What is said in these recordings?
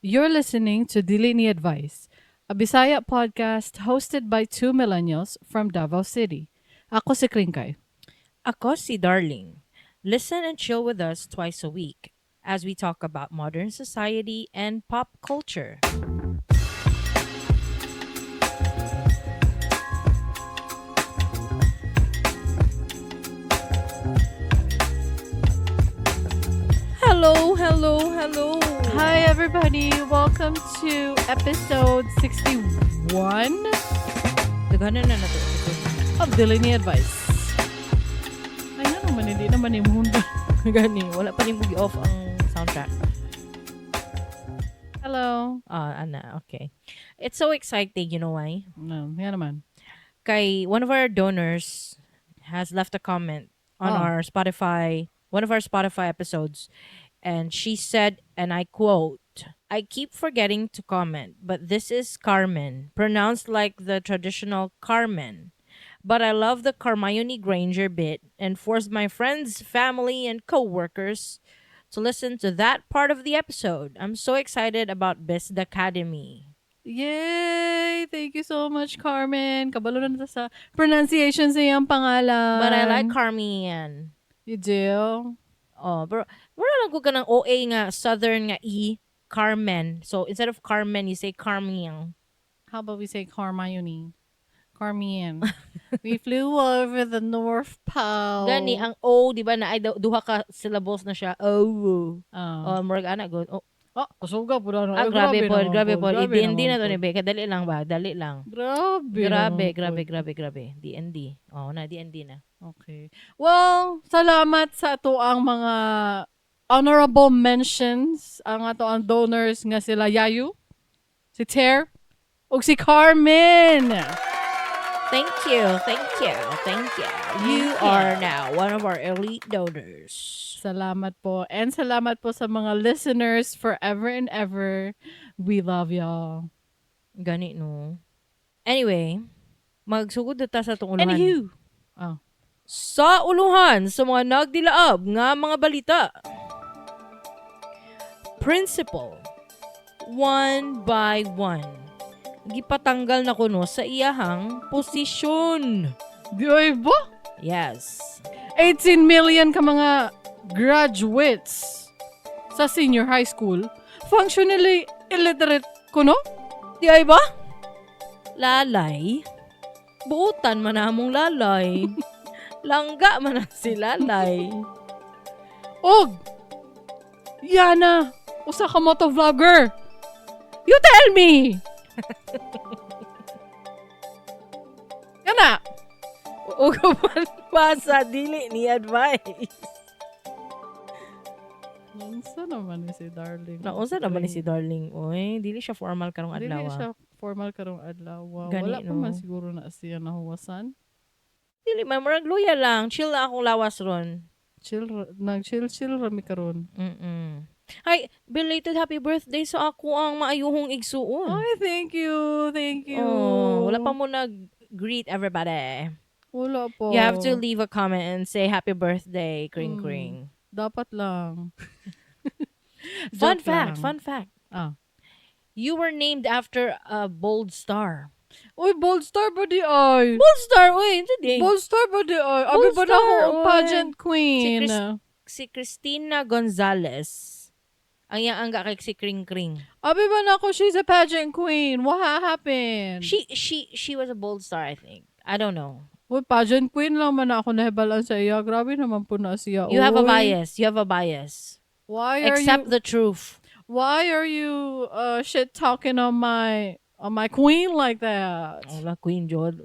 You're listening to Dili Ni Advice, a Bisaya podcast hosted by two millennials from Davao City. Ako si Kringkay. Ako si Darling. Listen and chill with us twice a week as we talk about modern society and pop culture. Hello, hello, hello. Hi everybody, welcome to episode 61 Daghanan na nato episode. of Dili Ni Advice. Ay, nga naman, hindi naman imuhunda. Gani, wala pa rin off ang soundtrack. Hello. Ah, ana, okay. It's so exciting, you know why? No, nga naman. Kay one of our donors has left a comment on Oh. our Spotify, one of our Spotify episodes, and she said, and I quote, "I keep forgetting to comment, but this is Carmen, pronounced like the traditional Carmen. But I love the Carmione Granger bit and forced my friends, family, and co-workers to listen to that part of the episode. I'm so excited about Best Academy." Yay! Thank you so much, Carmen. Kabalo na ta sa pronunciation sa iyang pangalan. But I like Carmen. You do? Oh, pero wala lang ko kanang OA nga southern nga E Carmen. So instead of Carmen, you say Carmen. How about we say Carmione? Carmian. We flew over the North Pole. Gani ang O, di ba na ay duha ka syllables na siya. Oh. Oh, Oh, murag ana go. Oh, oh kusuga po na. ah, Ay, grabe po, naman grabe po. Grabe D&D naman na to po. ni Becca. Dali lang ba? Dali lang. Grabe Grabe, naman grabe, po. grabe, grabe. D&D. Oh, na D&D na. Okay. Well, salamat sa ato ang mga honorable mentions, ang ato ang donors nga sila Yayu, si Ter, ug si Carmen. Thank you, thank you, thank you. You Thank you. are now one of our elite donors. Salamat po. And salamat po sa mga listeners forever and ever. We love y'all. Gani no. Anyway, magsugod na ta sa atong uluhan. Anywho. Oh. Sa uluhan sa mga nagdilaab nga mga balita. Principal, one by one, gipatanggal na kuno sa iyahang posisyon. Di ay ba? Yes. 18 million ka mga graduates sa senior high school functionally illiterate kuno? Di ay ba? Lalay. Buutan man among lalay. Langga man na si lalay. Og Yana, usa ka motovlogger. You tell me. Kana. Ug basa dili ni advice. Unsa naman ni si Darling? Naunsa naman ni si Darling oy, dili siya formal karong Dili adlaw. siya formal karong adlaw. Gani, Wala pa no? man siguro na siya nahuwasan. Dili man murag luya lang, chill na akong lawas ron. Chill, nag chill chill rami karon. Ay, belated happy birthday sa ako ang maayuhong igsuon. Ay, thank you. Thank you. Oh, wala pa mo nag-greet everybody. Wala po. You have to leave a comment and say happy birthday, kring kring. Dapat lang. Fun Joke fact, lang. fun fact. Ah. You were named after a bold star. Uy, bold star ba di ay? Bold star, uy, hindi. Bold star ba di ay? Abi Bold ba na ako star, ang oy. pageant queen? Si Christina Gonzalez. Ang iyang angga kay si Kring Kring. Abi ba na ako, she's a pageant queen. What happened? She was a bold star, I think. I don't know. Uy, pageant queen lang man ako nahibalan sa iya. Grabe naman po na siya. You have a Uy. bias. You have a bias. Why are Accept you the truth. Why are you shit talking on my queen like that? Wala, Queen Jod.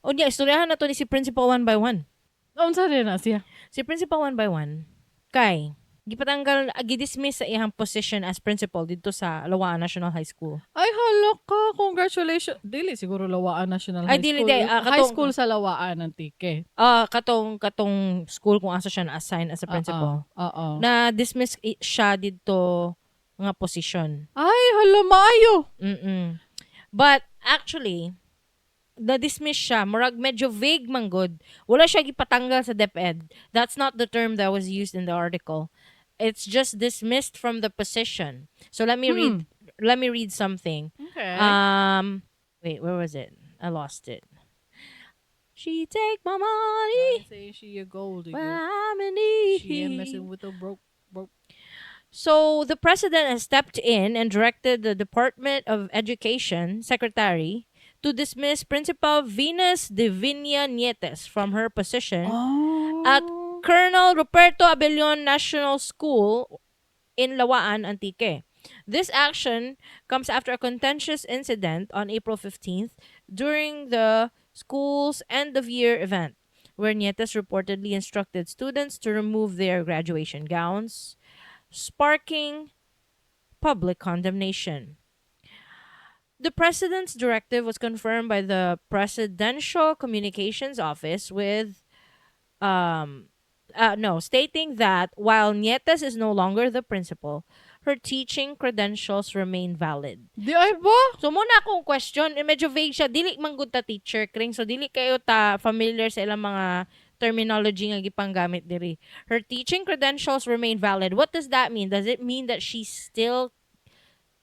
O niya, istoryahan na to ni si Principal one by one. Unsa din na siya? Si Principal one by one, kay, gipatanggal, gidismiss sa iyang position as principal dito sa Lawaan National High School. Ay, hala ka. Congratulations. Dili, siguro Lawaan National Ay, High dili, School. di. High school sa Lawaan ng tike. Katong school kung asa siya na-assign as a principal. Oo. Na dismiss siya dito nga position. Ay, hala, maayo. Mm-mm. But actually, na-dismiss siya. Murag medyo vague man good. Wala siya gipatanggal sa DepEd. That's not the term that was used in the article. It's just dismissed from the position. So let me read something. Okay. Wait, where was it? I lost it. She take my money Say she a gold when digger. I'm in need. She ain't messing with a broke broke. So the president has stepped in and directed the Department of Education secretary to dismiss Principal Venus Divinia Nietes from her position Oh. at Colonel Ruperto Abellon National School in Lawaan, Antique. This action comes after a contentious incident on April 15th during the school's end of year event, where Nietes reportedly instructed students to remove their graduation gowns, sparking public condemnation. The president's directive was confirmed by the Presidential Communications Office with no, stating that while Nietes is no longer the principal, her teaching credentials remain valid. Diay ba? So mao na akong question, eh, medyo vague siya. Dili man gud ta teacher, Kring. So dili kayo ta familiar sa ilang mga terminology nga gipanggamit diri. Her teaching credentials remain valid. What does that mean? Does it mean that she still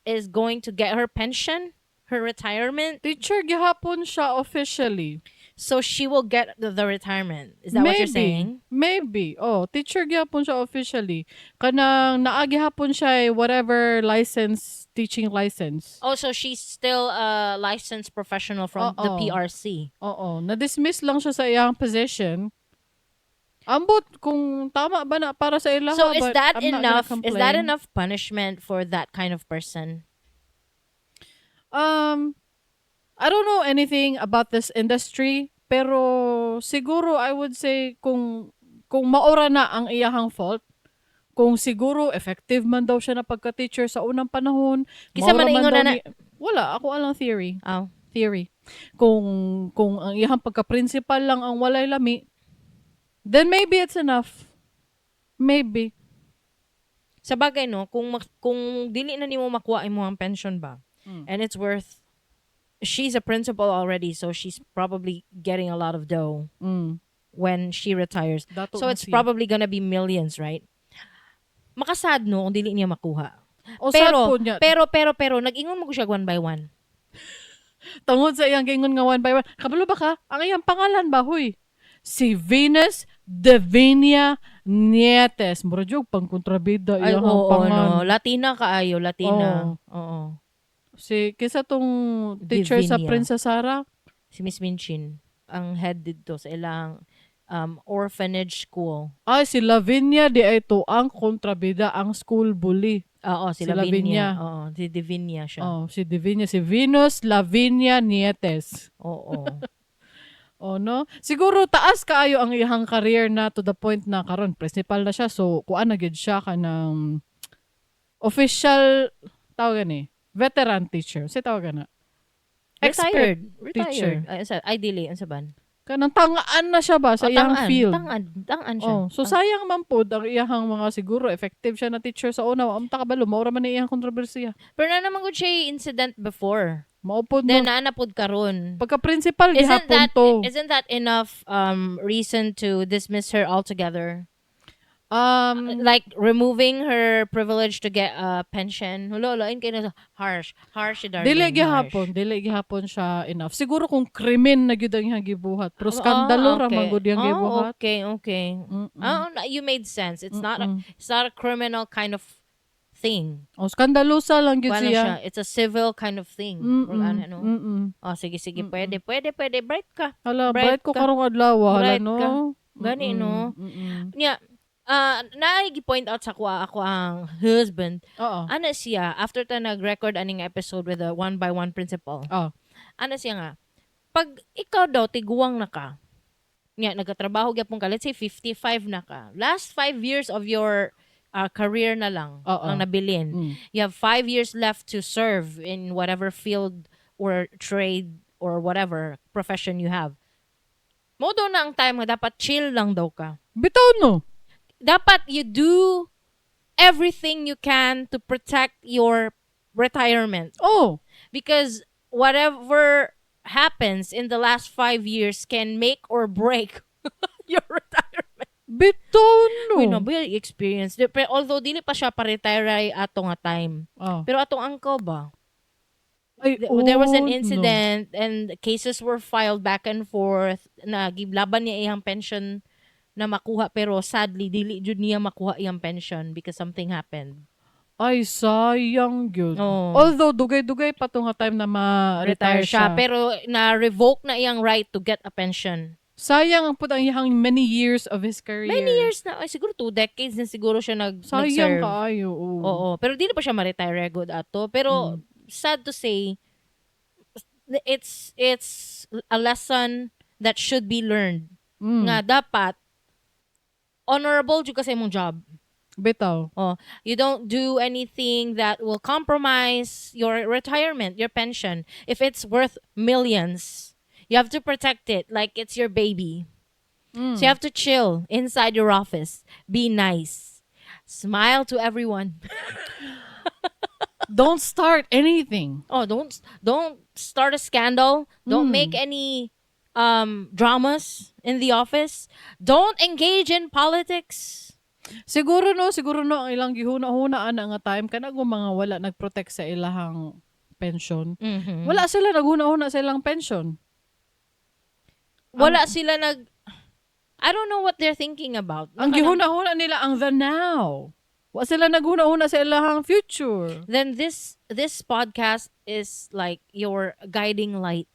is going to get her pension, her retirement? Teacher gihapon siya officially. So she will get the retirement. Is that what you're Maybe. saying? Maybe. Oh, teacher gihapon siya officially. Kanang naa gihapon siya eh, whatever license, teaching license. Oh, so she's still a licensed professional from the Oo. PRC. Oo, na-dismiss lang siya sa iyang position. Ambot kung tama ba na para sa ila. So is but that I'm not gonna enough? Is that complain. Enough punishment for that kind of person? I don't know anything about this industry, pero siguro I would say kung maura na ang iyahang fault, kung siguro effective man daw siya na pagka-teacher sa unang panahon, Kinsa maura man ingon daw na Wala, ako alang theory. Oh. Theory. Kung ang iyahang pagka-principal lang ang walay lami, then maybe it's enough. Maybe. Sa bagay, no, kung dili na nimo makuha imong pension ba, and it's worth, she's a principal already, so she's probably getting a lot of dough when she retires. Dato So na it's siya. Probably gonna be millions, right? Makasad, no, kung dili niya makuha. O sad Pero po niya. pero nag-ingon mo ko siya one by one. Tungod sa iyang giingon nga one by one. Kabalo ba ka? Ang iyang pangalan ba, huy? Si Venus Divinia Nietes. Mura jud pang kontrabida Ay, iyang oo, pangan. no. Latina kaayo, Latina. Oo. Si kinsa tong teacher sa Divinia. Princess Sarah? Si Miss Minchin, ang head dito sa ilang orphanage school. Ay, si Lavinia diay to ang kontrabida, ang school bully. Oo, si Si Lavinia. Lavinia. Oo, si Divinia siya. Oh, si Divinia, si Venus Lavinia Nietes. Oo. Oh no? Siguro taas kaayo ang iyang career na to the point na karon principal na siya. So kuan na gyud siya kanang official, tawag ni, veteran teacher. Si tawag na. Expert Retired. teacher. Retired. Ay, sa, ay, dili. Ano sa ban? Kanang tangaan na siya ba sa Oh, iyang tangan. field. Tangan. Tangan siya. Oh, so sayang man pod ang iyahang mga siguro effective siya na teacher sa una. Am ta kabalo, mao ra man ni iyang kontrobersiya. Pero naa naman gud siya incident before. Mao pod, Then no. naa na pod karon. Pagka principal Isn't gihapon that to. isn't that enough reason to dismiss her altogether? Like removing her privilege to get a pension. Hulo, lain kay na harsh. Harsh si darling. Dili Harsh. gihapon, dili gihapon siya enough. Siguro kung krimen na gyud ang iyang gibuhat, pero skandalo ra man gud iyang Oh, gibuhat. okay. Oh, no, you made sense. It's not a criminal kind of thing. Oh, skandalosa lang gyud Wala siya. siya. It's a civil kind of thing. Ano, no? Oh, sige, sige. Pwede, pwede, pwede. Bright ka. Hala, Bright bright ko ka. karong adlaw, hala Bright no. ka. Gani, no? Nya, naa point out sa ako ang husband. Oo. Ana siya, after ta nag-record aning episode with the one by one principal. Oh. Ana siya nga, pag ikaw daw, tiguang na ka, nga, nagkatrabaho gyapon ka, let's say 55 na ka, last 5 years of your career na lang Oo. ang nabilin. You have 5 years left to serve in whatever field or trade or whatever profession you have. Mao daw na ang time nga dapat chill lang daw ka. Bitaw no. Dapat you do everything you can to protect your retirement Oh. because whatever happens in the last 5 years can make or break your retirement. Bitaw no. Uy, no, ba experience. Pero although dili pa siya pa-retire ay ato nga time. Oh. Pero atong uncle ba? Ay, There was an oh, no. incident and cases were filed back and forth na giblaban niya iyang pension na makuha, pero sadly dili jud niya makuha iyang pension because something happened. Ay, sayang gyud. Oh. Although dugay-dugay pa to nga time na ma-retire Retire siya, siya. pero na-revoke na iyang right to get a pension. Sayang ang pud ang iyang many years of his career. Many years na, ay, siguro 2 decades na siguro siya Sayang nag-serve. kaayo. Oo. Oo, pero dili pa siya ma-retire good ato. Pero sad to say, it's a lesson that should be learned. Nga dapat honorable jud ka sa imong job. Bitaw. Oh, you don't do anything that will compromise your retirement, your pension. If it's worth millions, you have to protect it like it's your baby. So you have to chill inside your office. Be nice. Smile to everyone. Don't start anything. Oh, don't start a scandal. Don't make any dramas in the office. Don't engage in politics. Siguro no ang ilang gihuna-huna ana nga time kana kung mga wala nagprotect sa ilahang pension. Wala sila naghuna-huna sa ilang pension. Wala sila nag I don't know what they're thinking about. Ang gihuna-huna nila ang the now. Wa sila naghuna-huna sa ilahang future. Then this podcast is like your guiding light.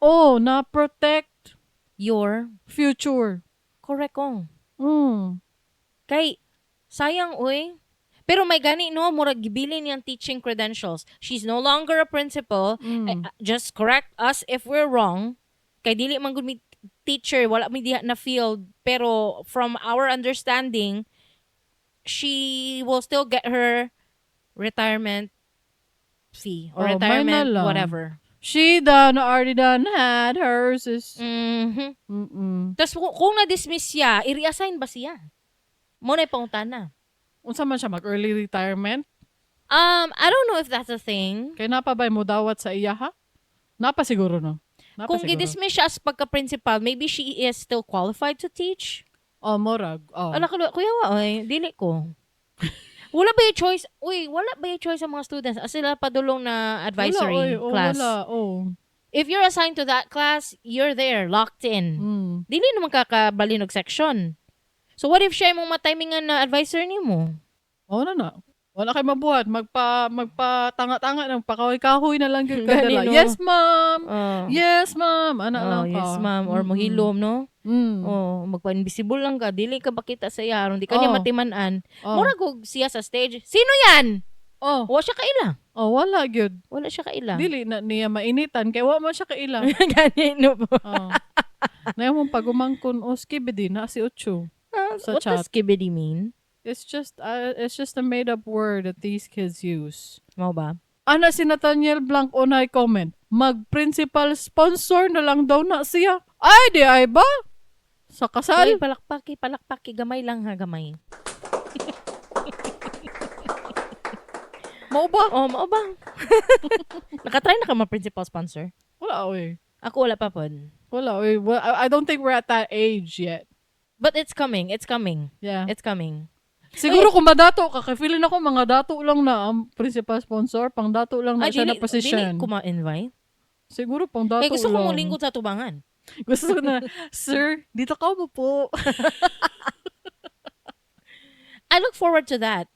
Oh, na protect Your future. Correct kong. Kay sayang uy. Pero may gani no, murag gibilin niyang teaching credentials. She's no longer a principal. Eh, just correct us if we're wrong. Kay dili man gud mi teacher, wala mi diha na field, pero from our understanding, she will still get her retirement fee or Oh, may na retirement lang. Whatever. She done already done had hers is Tapos kung na-dismiss siya, i-reassign ba siya? Mao na pangutana. Unsa man siya mag early retirement? I don't know if that's a thing. Kay napa ba mo dawat sa iya ha? Napa siguro no. Napa Kung siguro. gi-dismiss siya as pagka-principal, maybe she is still qualified to teach. Oh, morag. Oh. Ala kuya wa oy, dili ko. Wala ba yung choice? Uy, wala ba yung choice sa mga students? As sila padulong na advisory wala, oy, oh, class. Wala, oh. If you're assigned to that class, you're there, locked in. Dili naman kakabalin og section. So what if siya imong matimingan na advisor nimo? Oh, na na. Wala kay mabuhat, magpa tanga-tanga nang pakahoy-kahoy na lang gyud Gani, kadala. no? Yes, ma'am. Oh. Yes, ma'am. Ana Oh, lang ka. yes, ma'am. Or mohilom, no? Mm. Oh, magpa-invisible lang ka. Dili ka makita sa iya. Aron di ka niya Oh. matiman-an. Oh. Murag og siya sa stage. Sino yan? Oh. Wa siya kaila. Oh, wala gyud. Wala siya kaila. Dili na niya mainitan kay wa man siya kaila. Gani, no po. Oh. Na mong pagumangkon o skibidi na si Ucho. Sa What chat. does skibidi mean? It's just a made up word that these kids use. Mao ba? Ana si Nathaniel Blanc unay comment. Mag-principal sponsor na lang daw na siya. Ay, di ay ba? Sa kasal? Uy, palakpaki, palakpaki. Gamay lang ha, gamay. Mao ba? Oh, mao ba? Nakatry na ka ma-principal sponsor? Wala, oy. Ako wala pa pod. Wala, oy. Well, I don't think we're at that age yet. But it's coming. It's coming. Yeah. It's coming. Siguro kung madato ka, kay feeling ako mga dato lang na ang principal sponsor, pang dato lang na Ay, siya dili, na position. dili ko ma-invite. Siguro pang dato Kaya gusto ko lang. mulingkod sa tubangan. Gusto ko na, "Sir, dito ka mo po." I look forward to that.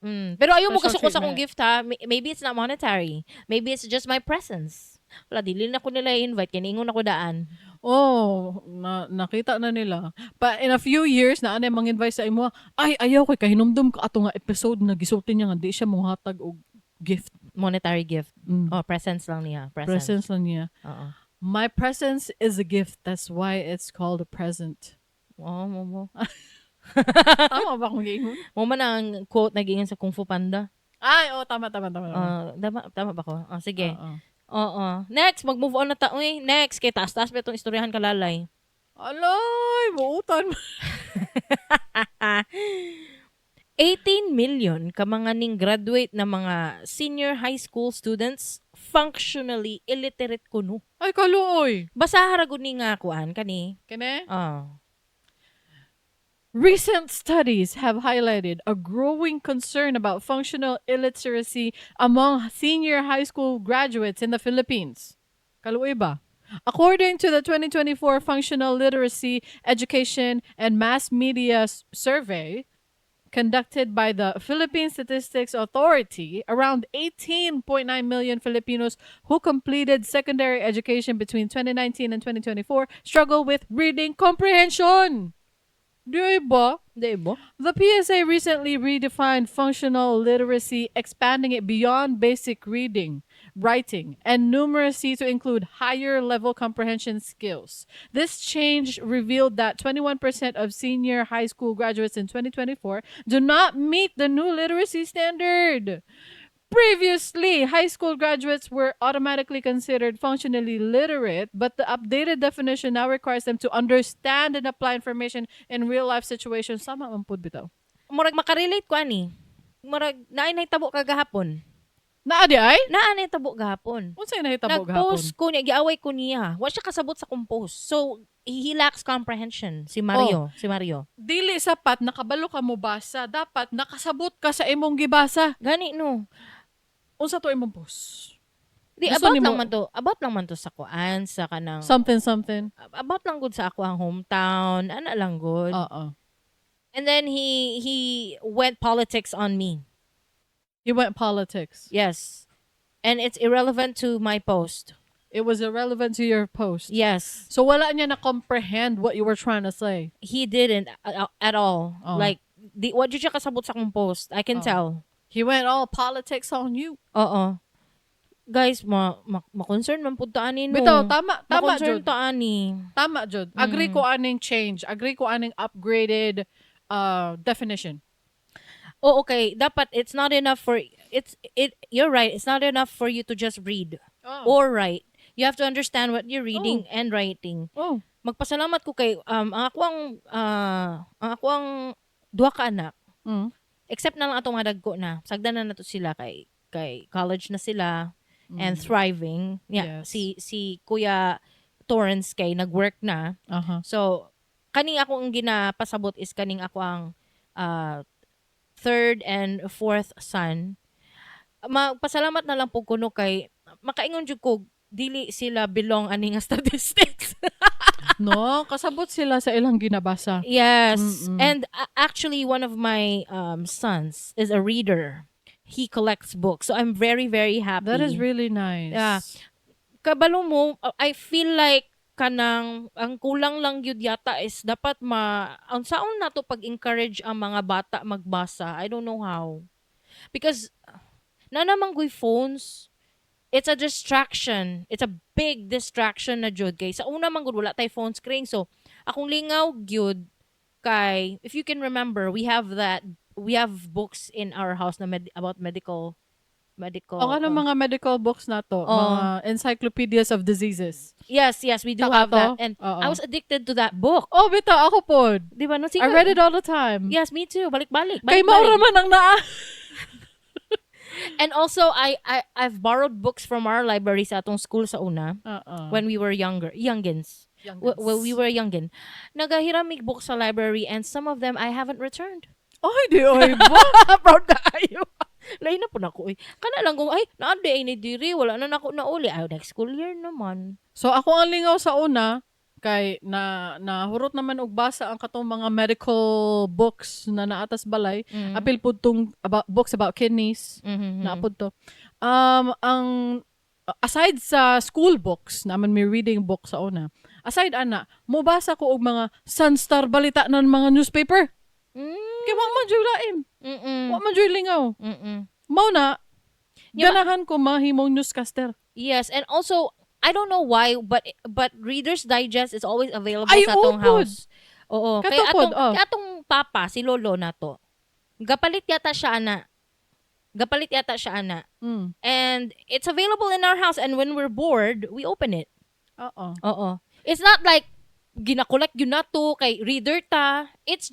Pero ayaw mo Special kasuko sa akong treatment. gift ha. Maybe it's not monetary. Maybe it's just my presence. Wala, dili na ko nila i-invite. Kaya niingon ako daan. Oh, na, nakita na nila. Pa in a few years na anay mang-invite sa imo, ay ayaw kay kahinumdum ka ato nga episode na gisulti niya nga di siya mohatag og gift. Monetary gift. Oh, presence lang niya. Presence. Presence lang niya. Oo. My presence is a gift. That's why it's called a present. Oo, mo mo. Tama ba akong giingon? Mao man ang quote na giingon sa Kung Fu Panda. Ay, oh, tama, tama, tama. Tama. Ah, tama, tama ba ko? Oh, sige. Oo. Oo. Next, mag-move on na ta. Uy, next. Kay taas-taas ba itong istoryahan kalalay? Alay, buutan. 18 million ka mga ning graduate na mga senior high school students functionally illiterate kuno. Ay, kaluoy. Basaha ra gud ni nga kuan kani. Kene? Ah. Recent studies have highlighted a growing concern about functional illiteracy among senior high school graduates in the Philippines. Kaluoy ba? According to the 2024 Functional Literacy, Education, and Mass Media Survey conducted by the Philippine Statistics Authority, around 18.9 million Filipinos who completed secondary education between 2019 and 2024 struggle with reading comprehension. Di ba? Di ba? The PSA recently redefined functional literacy, expanding it beyond basic reading, writing, and numeracy to include higher level comprehension skills. This change revealed that 21% of senior high school graduates in 2024 do not meet the new literacy standard. Previously, high school graduates were automatically considered functionally literate, but the updated definition now requires them to understand and apply information in real-life situations. Sama man pud bitaw. Murag makarelate ko ani. Murag naay nahitabo kagahapon. Naa di ay? Naa nahitabo gahapon. Unsay nahitabo gahapon? Nag-post ko niya, giaway ko niya. Wa siya kasabot sa akong post. So, he lacks comprehension. Si Mario. Si Mario. Dili sapat nakabalo ka mo basa, dapat nakasabot ka sa imong gibasa. Gani no. Unsa to imong post? Di, Gusto about nimo- lang man to. About lang man to sa kuan, sa kanang Something something. About lang gud sa ako ang hometown, ana lang gud. Oo. And then he went politics on me. He went politics. Yes. And it's irrelevant to my post. It was irrelevant to your post. Yes. So wala niya na comprehend what you were trying to say. He didn't at all. Oh. Like di wa jud siya kasabot sa akong post. I can Oh. tell. He went all politics on you. Oo. Guys, ma ma-concern man pud ta ani no. Bitaw, tama, tama Ma-concern jud. ta ani. Tama jud. Agree ko aning change. Agree ko aning upgraded definition. Oh, okay. Dapat it's not enough for it's it you're right. It's not enough for you to just read or write. You have to understand what you're reading and writing. Magpasalamat ko kay ang ako ang duha ka anak. Except na lang atong mga dagko na. Sagdan na nato sila kay college na sila and thriving. Yeah, si Kuya Torrance kay nag-work na. So kaning ako ang ginapasabot is kaning ako ang third and fourth son. Magpasalamat na lang po kuno kay makaingon jud ko dili sila belong ani nga statistics. No, kasabot sila sa ilang ginabasa. Yes. And actually one of my sons is a reader. He collects books. So I'm very, very happy. That is really nice. Yeah. Kabalo mo, I feel like kanang ang kulang lang gyud yata is dapat ma ang saon nato pag-encourage ang mga bata magbasa. I don't know how. Because na naman goy phones, it's a distraction. It's a big distraction na jud kay sa una man gud wala tay phone screen. So akong lingaw gyud kay if you can remember, we have books in our house na about medical O ano mga medical books na to? Oh. Mga encyclopedias of diseases. Yes, we do Taka have to? that. And Oo. I was addicted to that book. Oh, bitaw ako pod. Di ba? No, I read it all the time. Yes, me too. Balik-balik. Kay Balik-balik. maura man ang naa. And also, I've borrowed books from our library sa atong school sa una Oo. when we were younger. Youngins. Well, we were youngin. Nagahiram mig books sa library and some of them I haven't returned. Ay, di ay ba? Proud kaayo. Lain na po na ko. Uy. Kana lang kung, ay, naade ay ni diri, wala na nako nauli. Ay, next school year naman. So ako ang lingaw sa una kay na nahurot naman og basa ang katong mga medical books na naatas balay. Apil pud tong about books about kidneys. Naa pud to. Ang aside sa school books, naman may reading book sa una. Aside ana, mobasa ko og mga Sunstar balita ng mga newspaper. Kay wa man jud lain. Wa man jud lingaw. Mao na ganahan ko mahimong newscaster. Yes, and also I don't know why, but Reader's Digest is always available Ay, sa atong oo pod. house. Oo. Kato Kaya pod, atong, oh. kaya atong papa, si lolo na to. Gapalit yata siya ana. Gapalit yata siya ana. And it's available in our house and when we're bored, we open it. Oo. Oo. It's not like gina-collect yun na to kay reader ta. It's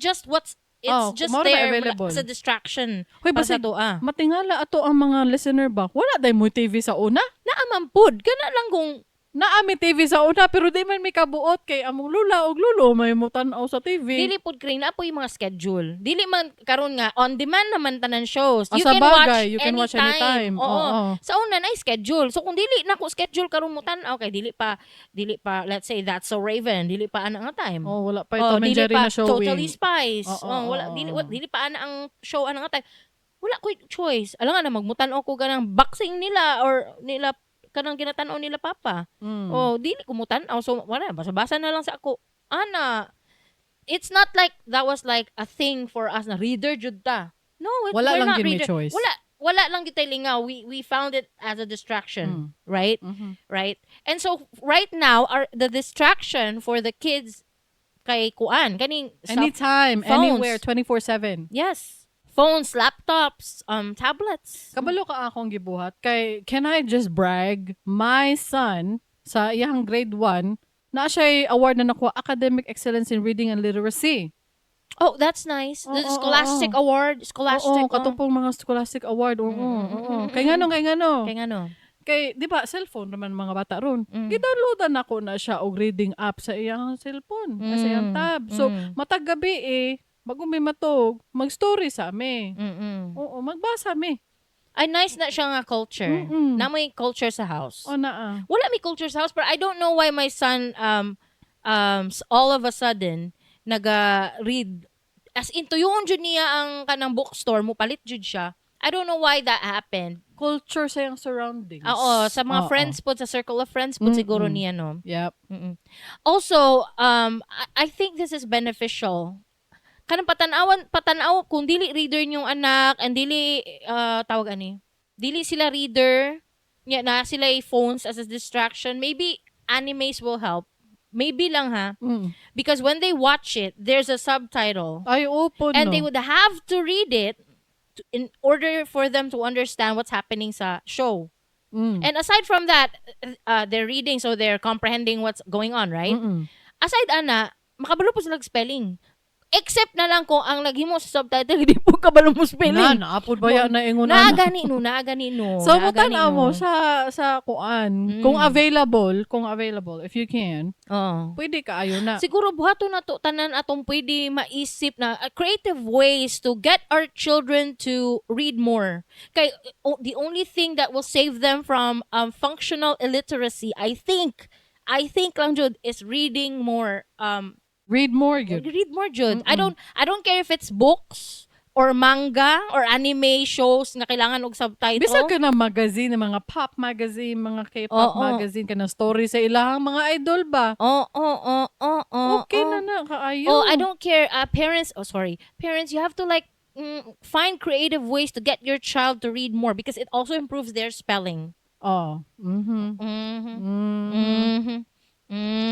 Oh, just mao ra ba there available? as a distraction Hoy, para sa basig to ah. matingala ato ang mga listener ba? Wala day mo TV sa una? Naa man pud kana lang kung Naa mi TV sa una pero di man mi kabuot kay among lula og lulo may mutan-aw sa TV. Dili pud kring naa poy mga schedule. Dili man karon nga on demand naman tanan shows. Ah, You sa can bagay, watch you can watch anytime. Oo. Oo. Sa una na schedule. So kung dili na ko schedule karon mo tan-aw kay dili pa let's say, That's So Raven, dili pa ana nga time. Oh, wala pa Oh, Tom and dili Jerry pa na showing. Totally Spies. Oh, wala dili dili pa ana ang show ana nga time. Wala ko choice. Alam nga na magmutan-aw ko ganang boxing nila or nila kanang ginatan-aw nila papa. Oh, dili ko mutan-aw. So wala, basa-basa na lang sa ako. Ana, it's not like that was like a thing for us na reader jud ta. No, Wala we're lang not gyud may reader. choice. Wala lang gyud tay lingaw. We found it as a distraction, right? Mhm. Right? And so right now our the distraction for the kids kay kuan kaning Anytime, phones. anywhere, 24/7. Yes. Phones, laptops, tablets. Kabalo ka akong gibuhat kay, can I just brag, my son sa iyang grade 1 na siya award na nakuha, Academic Excellence in Reading and Literacy. Oh, that's nice. Oo, The oo, Scholastic Award, Scholastic. Oo, katong mga Scholastic Award. Oo, oo. Kay ngano, kay ngano? Kay ngano? Kay di ba cellphone naman mga bata ron. Gidownloadan nako na siya og reading app sa iyang cellphone, sa iyang tab. So matag gabi eh, bago may matug, mag-story sa mi. Oo, magbasa mi. Ay, nice na siya nga culture. Na may culture sa house. O naa. Wala may culture sa house, but I don't know why my son all of a sudden naga-read. As in, tuyoon jud niya ang kanang bookstore, mo palit jud siya. I don't know why that happened. Culture sa iyang surroundings. Oo, sa mga friends po, sa circle of friends po siguro niya, no? Yep. Also, I think this is beneficial. Kanang patanawan, patanaw, kung dili reader yung anak, and dili, tawag ani, dili sila reader, nya na sila phones as a distraction, maybe animes will help. Maybe lang ha. Because when they watch it, there's a subtitle. Ay, opo, And no. they would have to read it in order for them to understand what's happening sa show. And aside from that, they're reading, so they're comprehending what's going on, right? Mm-mm. Aside ana, makabalo po sila spelling. Except na lang kung ang naghimo sa subtitle, hindi po kabalo mo spelling. Na, naapod ba yan na ingon Naa ana? gani no, naa gani no. So, naa gani mo no. sa kuan. Kung available, if you can, Oo. pwede kaayo na. Siguro buhaton na to tanan atong pwede maisip na creative ways to get our children to read more. Kay the only thing that will save them from functional illiteracy, I think lang jud is reading more. Read more, gyud. Read more jud. I don't care if it's books or manga or anime shows nga kailangan og subtitle. Bisag ka na magazine, mga pop magazine, mga K-pop magazine, kanang story sa ilahang mga idol ba? Oo. Okay na na, kaayo. Oh, I don't care. Parents, oh sorry. Parents, you have to like find creative ways to get your child to read more because it also improves their spelling. Oh.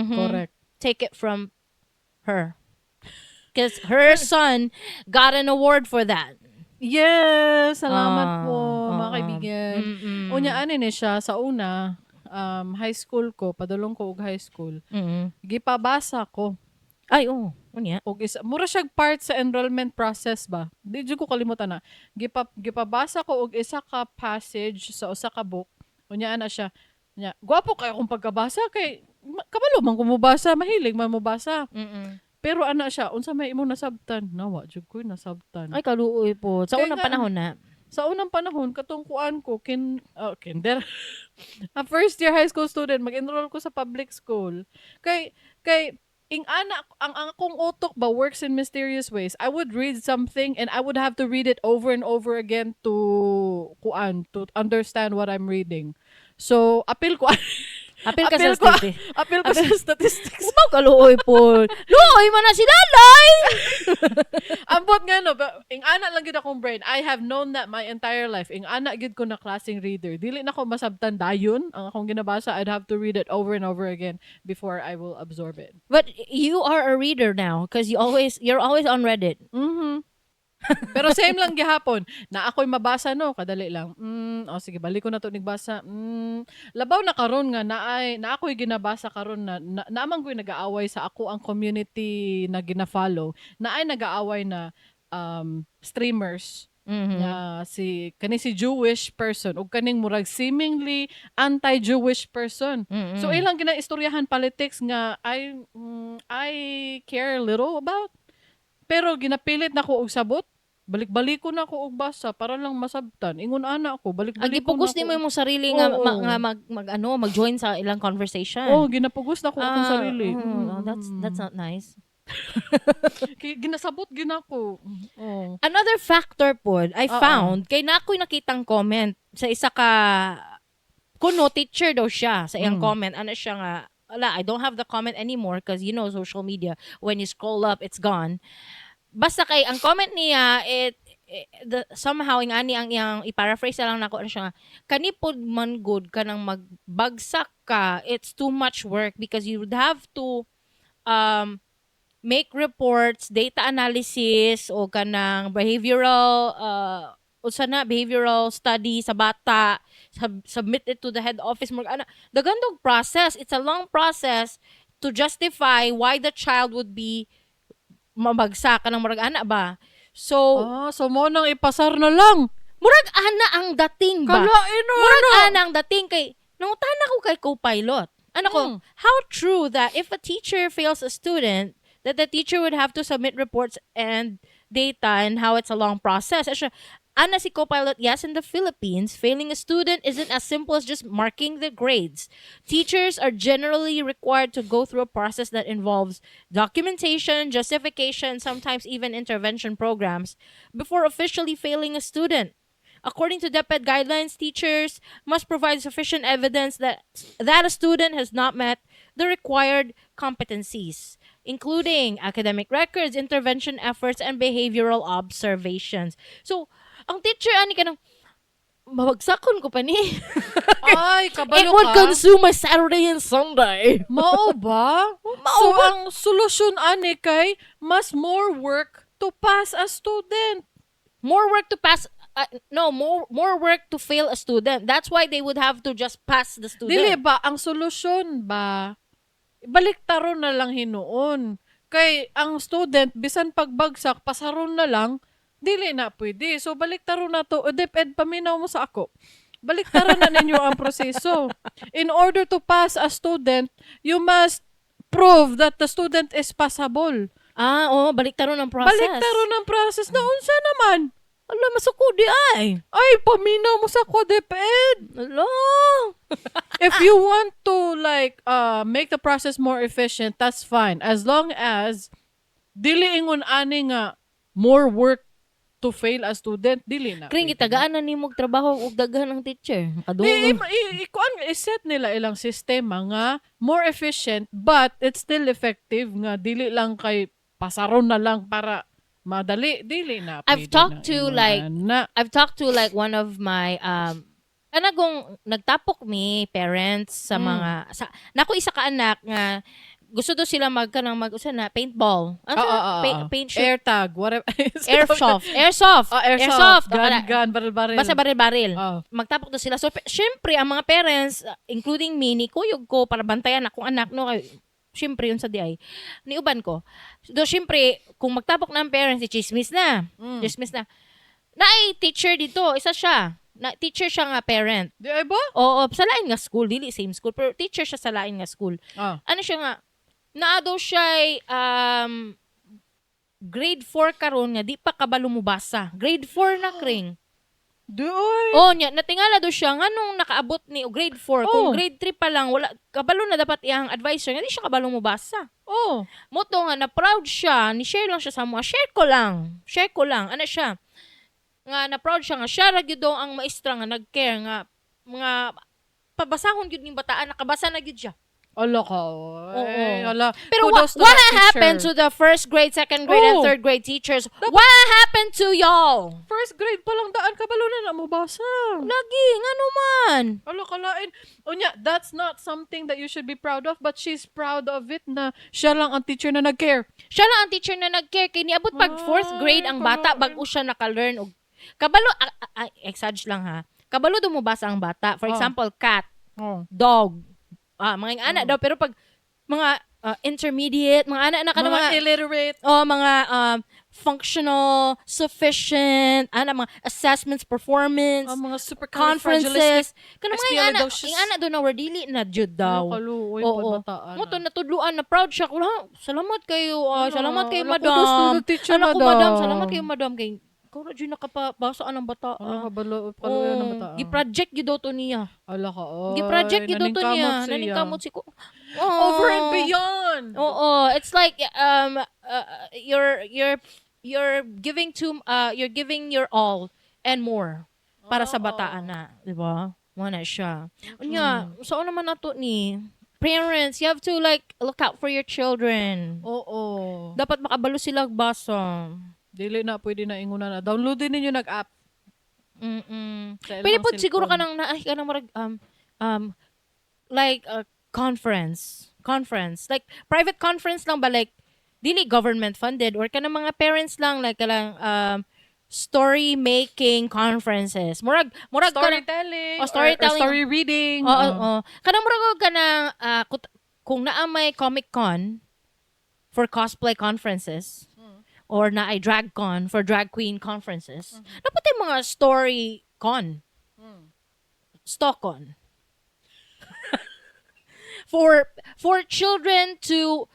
Correct. Take it from her. Because her son got an award for that. Yes, salamat po, mga kaibigan. Unya ani ni siya sa una, high school ko, padulong ko og high school. Gipabasa ko Ay, oh. Unya. Og isa mura siyag part sa enrollment process ba. Di jud ko kalimutan na. Gipabasa ko og isa ka passage sa usa ka book. Unya ana siya. Unya, gwapo kay akong pagkabasa kay kabalo man ko mobasa, mahilig man mobasa. Pero ana siya, unsa may imong nasabtan? Nawa jud ko nasabtan. Ay, kaluoy po. Sa Kaya unang nga, panahon na. Sa unang panahon katong kuan ko kinder, a first year high school student, mag-enroll ko sa public school kay ing ana ang akong utok ba works in mysterious ways. I would read something and I would have to read it over and over again to kuan to understand what I'm reading. So apil ko Apil ka sa Apil ko. statistics. Apil ko sa statistics. Umaw kaluoy po. Luoy man na si Lalay! Ambot nga no, but ing ana lang gid akong brain. I have known that my entire life. Ing ana gid ko na klaseng reader. Dili na ko masabtan dayon ang akong ginabasa. I'd have to read it over and over again before I will absorb it. But you are a reader now because you're always on Reddit. Pero same lang gihapon. Na ako'y mabasa no, kadali lang. Oh sige, balik ko na to nigbasa. Labaw na karon nga naay na ako'y ginabasa karon na naamang ko'y nagaaway sa ako ang community na gina-follow. Naay nagaaway na streamers. Nga si kani si Jewish person ug kaning murag seemingly anti-Jewish person. So ilang ginaistoryahan politics nga I care little about. Pero ginapilit na ko og sabot. Balik-balik ko na ko og basa para lang masabtan. Ingon ana ko, Ang balik-balik ko gipugos na nimo ko. Imong sarili nga Oo. Nga mag ano, mag-join sa ilang conversation. Oh, ginapugos na ko akong Ah, sarili. Oh, that's not nice. Kay ginasabot gina ko. Oh. Another factor pod I Oo. Found kay na ako'y nakitang comment sa isa ka kuno teacher daw siya sa iyang comment, ano siya nga, wala, I don't have the comment anymore because, you know, social media, when you scroll up, it's gone. Basta kay ang comment niya, somehow ing ani ang iyang i-paraphrase na lang nako, ano siya nga, kani pod man good kanang magbagsak ka, it's too much work because you would have to make reports, data analysis o kanang behavioral unsa na, behavioral study sa bata, submit it to the head office mo ana, daghan og process. It's a long process to justify why the child would be mabagsak, kanang murag ana ba. So Ah, so mo nang ipasar na lang. Murag ana ang dating ba. Kalain na. Murag ana ang dating kay nangutana ko kay co-pilot. Ano ko, how true that if a teacher fails a student, that the teacher would have to submit reports and data and how it's a long process? Asya, ana si co-pilot, "Yes, in the Philippines, failing a student isn't as simple as just marking the grades. Teachers are generally required to go through a process that involves documentation, justification, sometimes even intervention programs before officially failing a student. According to DepEd guidelines, teachers must provide sufficient evidence that a student has not met the required competencies, including academic records, intervention efforts, and behavioral observations." So, ang teacher ani kanang mabagsakon ko pa ni. Ay, kabalo It would ka. Consume my Saturday and Sunday. Mao ba? Mao So, ba? ang solusyon ani kay mas more work to pass a student. More work to pass, no, more work to fail a student. That's why they would have to just pass the student. Dili ba ang solusyon ba, baliktaron na lang hinuon. Kay ang student bisan pagbagsak, pasaron na lang, dili na pwede. So baliktaron na to. O DepEd, paminaw mo sa ako. Baliktaran na ninyo ang proseso. In order to pass a student, you must prove that the student is passable. Ah, oh, baliktaron ang process. Baliktaron ang process na unsa naman? Ala, masuko di ay. Ay, paminaw mo sa ako, DepEd. Ala. If you want to like make the process more efficient, that's fine. As long as dili ingon ani nga more work to fail a student, dili na. Kring pwede. gitagaan na nimo og trabaho og daghan ang teacher. Di, Makadungog. ikuan, i-set nila ilang sistema nga more efficient but it's still effective nga dili lang kay pasaron na lang para madali, dili na. I've Pwede talked na to, ingon like, ana. I've talked to like one of my kanagong nagtapok mi parents sa mga sa nako isa ka anak nga gusto do sila mag kanang mag usa na paintball. Ano Oo, sa- oo, oo. paint shoot? Air tag, whatever. Airsoft. Airsoft. Oh, airsoft. Gun, Akala- gun, baril-baril. Basta baril-baril. Oh. Magtapok do sila. So, syempre, ang mga parents, including me, ni kuyog ko para bantayan akong anak, no? Kay, syempre, yun sa di ay. Niuban ko. Do, syempre, kung magtapok na ang parents, i-chismis na. Chismis na. Naay teacher dito, isa siya. Na, teacher siya nga parent. Di ay ba? Oo, sa lain nga school, dili same school, pero teacher siya sa lain nga school. Ano siya nga, naa daw siya grade 4 karon nga di pa kabalo mubasa. Grade 4 na, kring. Di ay. Oh, nya natingala daw siya nganong nakaabot ni og grade 4 kung Oh. grade 3 pa lang wala kabalo na dapat iyang advisor nga di siya kabalo mubasa. Oh. Mo to nga na proud siya, ni share lang siya sa mga share ko lang. Share ko lang. Ano siya? Nga na proud siya nga siya ra gyud daw ang maestra nga nag-care nga mga pabasahon gyud ning bataan, nakabasa na gyud siya. Ala ka. Oo. Ay, ala. Pero what, Kudos to what that teacher. happened to the first grade, second grade, and Oh. third grade teachers? What happened to y'all? First grade pa lang daan kabalo na na mo basa. Lagi, ngano man? Ala kalain. Unya, that's not something that you should be proud of, but she's proud of it na siya lang ang teacher na nag-care. Siya lang ang teacher na nag-care kay niabot pag fourth grade ang bata Ay, bag-o siya naka-learn og kabalo, exage lang ha. Kabalo do mo basa ang bata. For Oh. example, cat, Oh. dog. Ah, mga anak daw pero pag mga intermediate, mga ana na ka Mga mga illiterate. Oh, mga functional, sufficient, ana mga assessments, performance, Ang mga super conferences. Kanang mga ingana, expialidocious. Ingana daw na word dili na jud daw. Kaluoy Oo. bataan. Mo to natudluan na proud siya. Kung, "Ha, salamat kayo, ah, salamat kayo, Ala, madam. kudos to the teacher, Anak ko, madam, madam. Salamat kayo, madam, kay ikaw ra jud nakapabasa ang bata." Ano Ah. ka balo, kaluoy ng bata. Gi-project gyud daw to niya. Ala ka, oy. Gi-project gyud daw to niya. Naningkamot siya. Naningkamot si ko. Over and beyond. Oo, it's like you're giving your all and more para sa bataan na, di ba? Mo na siya. Unya, saan naman nato ni parents, you have to like look out for your children. Oo. Dapat makabalo sila basa. Dili na pwede na inguna na. Downloadin ninyo nag-app sa Pwede ilang po siguro cellphone. Kanang na ay kanang murag like a conference, like private conference lang ba, like dili government funded or kanang mga parents lang, like kanang story making conferences, murag kanang Storytelling. Oh, storytelling. Or story reading. Oo, Oh. oo. Kanang murag og kanang kung naa may Comic Con for cosplay conferences or naay drag con for drag queen conferences, dapat yung mga story con. Stock con. For children to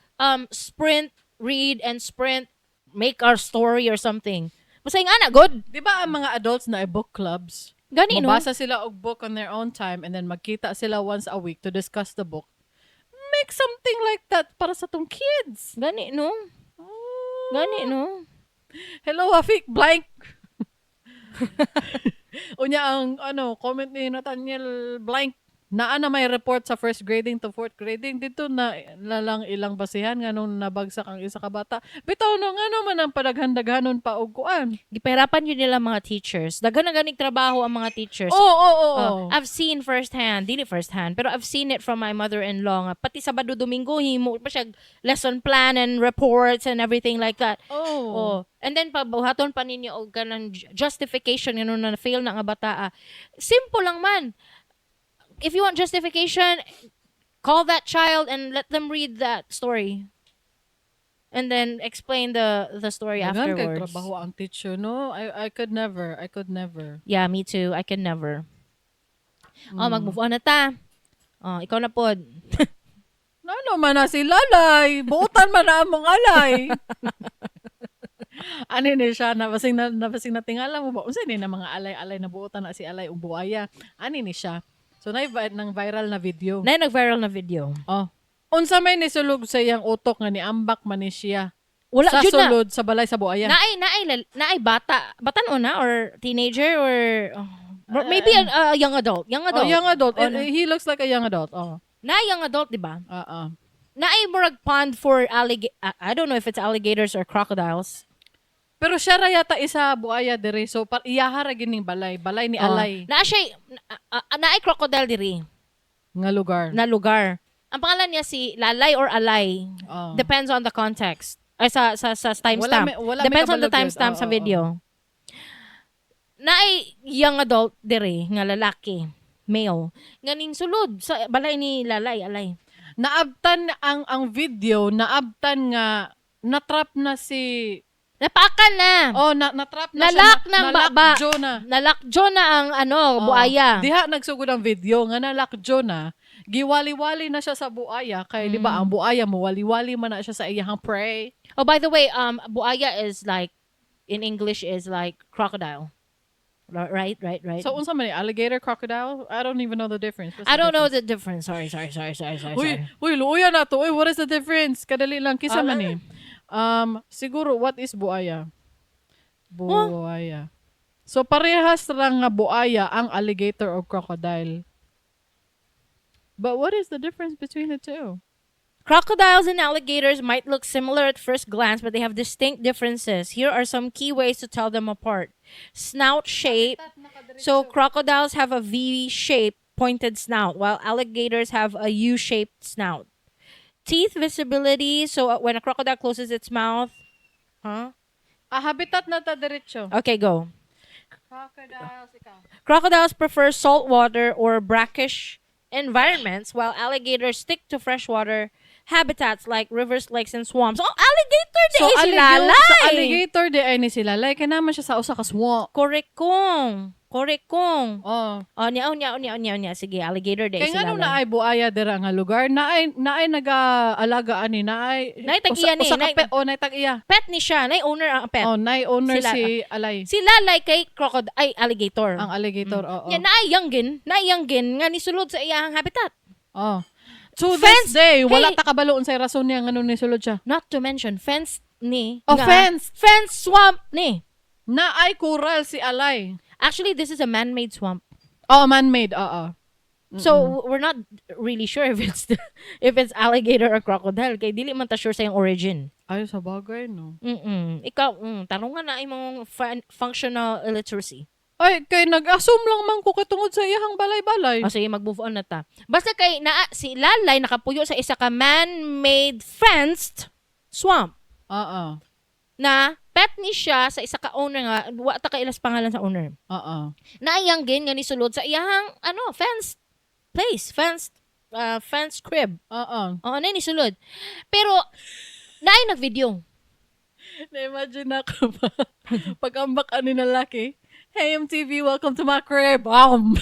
sprint, read and sprint, make our story or something. Basta yung ana, good. Di ba ang mga adults na book clubs? Gani, no? Mabasa sila og book on their own time and then magkita sila once a week to discuss the book. Make something like that para sa tong kids. Gani, no? Gani, no? Hello, Afik blank. Unya ang ano, comment ni Nathaniel blank, naa na may report sa first grading to fourth grading dito na lang ilang basihan nganong nabagsak ang isa ka bata. Bitaw no, ngano man ang padaghan-daghanon pa og kuan? Gipahirapan yun nila mga teachers. Daghan na ganing trabaho ang mga teachers. Oo. Oh, I've seen firsthand, dili firsthand, pero I've seen it from my mother-in-law nga pati Sabado, Domingo himo pa siya lesson plan and reports and everything like that. Oh. Oh. And then pabuhaton pa ninyo og kanang justification ngano na fail na nga bata. Ah. Simple lang man. If you want justification, call that child and let them read that story. And then explain the story Daghan kay afterwards. trabaho ang teacher, no? I could never. I could never. Yeah, me too. I can never. Oh, mag-move on na ta. Oh, ikaw na pod. Ano man na si Lalay? Buotan man na among alay. Ano ni siya, nabasing na tingala mo ba? Unsa ni na mga alay-alay na buotan na si alay ug buaya? Ani ni siya. So na ng viral na video. Na nag-viral na video. Oh. Unsa may nisulog sa iyang utok nga niambak man ni siya Wala sa jud na. sulod sa balay sa buaya? Naay bata, batan na or teenager or, oh, or maybe a young adult. Young Oh, adult. young adult. Oh, no. He looks like a young adult. Oh. Naay young adult, di ba? Ah, ah. Naay murag pond for alligator. I don't know if it's alligators or crocodiles. Pero siya ra yata isa buaya dire. So par iyaha ra gining balay, balay ni Oh. alay Naa siya naay crocodile diri nga lugar. Na lugar. Ang pangalan niya si Lalay or Alay. Oh. Depends on the context. Ay sa timestamp. Wala may Depends on the kabalo gyud. Timestamp sa Oo, oo. video. Naay young adult diri nga lalaki, male. Nganing sulod sa balay ni Lalay, Alay. Naabtan ang video, naabtan nga natrap na si Napakan na. Oh, na natrap na Nalak siya. ng baba. Nalakjo na. Nalakjo na ang ano, Oh. buaya. Diha nagsugod ang video nga nalakjo na, giwali-wali na siya sa buaya kay di ba ang buaya mo wali-wali man na siya sa iyang prey. Oh, by the way, buaya is like in English is like crocodile. Right. So unsa man ni, alligator, crocodile? I don't even know the difference. What's I the don't know difference? the difference. Sorry, sorry, sorry, sorry, sorry. Uy, Sorry. uy, luoya na to. Uy, what is the difference? Kadali lang kisa Ah, man ni. Siguro what is buaya? Buaya. So parehas ra nga buaya ang alligator or crocodile. But what is the difference between the two? Crocodiles and alligators might look similar at first glance, but they have distinct differences. Here are some key ways to tell them apart. Snout shape. So crocodiles have a V-shaped pointed snout, while alligators have a U-shaped snout. Teeth visibility. So when a crocodile closes its mouth, huh? Ah, habitat na ta diretso. Okay, go. Crocodiles, ikaw. Crocodiles prefer salt water or brackish environments, while alligators stick to freshwater habitats like rivers, lakes, and swamps. Oh, alligator di So, ay si alligator, Lalay. so alligator diay ni si Lalay. Kaya naman siya sa usa ka swamp. Correct kong. Correct kong. Oh. Oh, niya, oh, niya, oh, niya, oh, niya, oh, niya. Sige, alligator di ay Kaya si nga nung Lalay. naay buaya dira nga lugar, naay nag-alaga ani, naay Naay tag-iya ni, usa ka oh, naay tag-iya. Pet ni siya. Nay owner ang pet. Oh, naay owner Sila- si Alay. Si Lalay kay crocodile, ay, alligator. Ang alligator, oo. Nya, naay youngin nga nisulod sa iyang habitat. Oh. To Fence- this day, wala Hey! ta kabalo unsay rason niya ngano ni sulod siya. Not to mention, fence ni. Oh, nga- fenced. Fence swamp ni. Naay coral si Alay. Actually, this is a man-made swamp. Oh, man-made, oo. So we're not really sure if it's alligator or crocodile kay dili man ta sure sa iyang origin. Ay, sa bagay, no. Ikaw, tarungan na imong functional illiteracy. Ay, kay nag-assume lang man ko katungod sa iyang balay-balay. O sige, mag-move on na ta. Basta kay naa si Lalay nakapuyo sa isa ka man-made fenced swamp Oo. Na pet ni siya sa isa ka owner nga wa ta kailas pangalan sa owner. Oo. Naayang nga nisulod sa iyang ano, fenced place, fenced crib. Oo. Oo, na nisulod. Pero naay nag-video. Na-imagine ako ba? Pag-ambak ani na laki, "Hey MTV, welcome to my crib." Bam!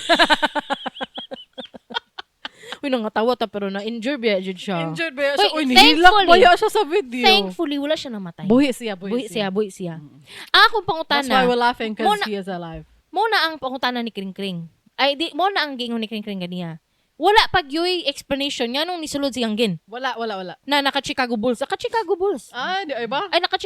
Uy, nangatawa ta pero na-injure biya jud siya. Injured ba siya? Uy, Uy, nihilak thankfully- ba siya sa video? Thankfully, wala siya namatay. Buhi siya, buhi, Buhi siya, buhi siya. Ang akong pangutana, That's why we're laughing, because Muna- he is alive. mo na ang pangutana ni Kring Kring. Ay, di, mo na ang gingon ni Kring Kring ganiya. Wala pag yoy explanation nga nung nisulod si Yanggin Wala, wala, wala. Na naka Chicago Bulls. Naka Chicago Bulls. Ah, di ay ba? Ay, naka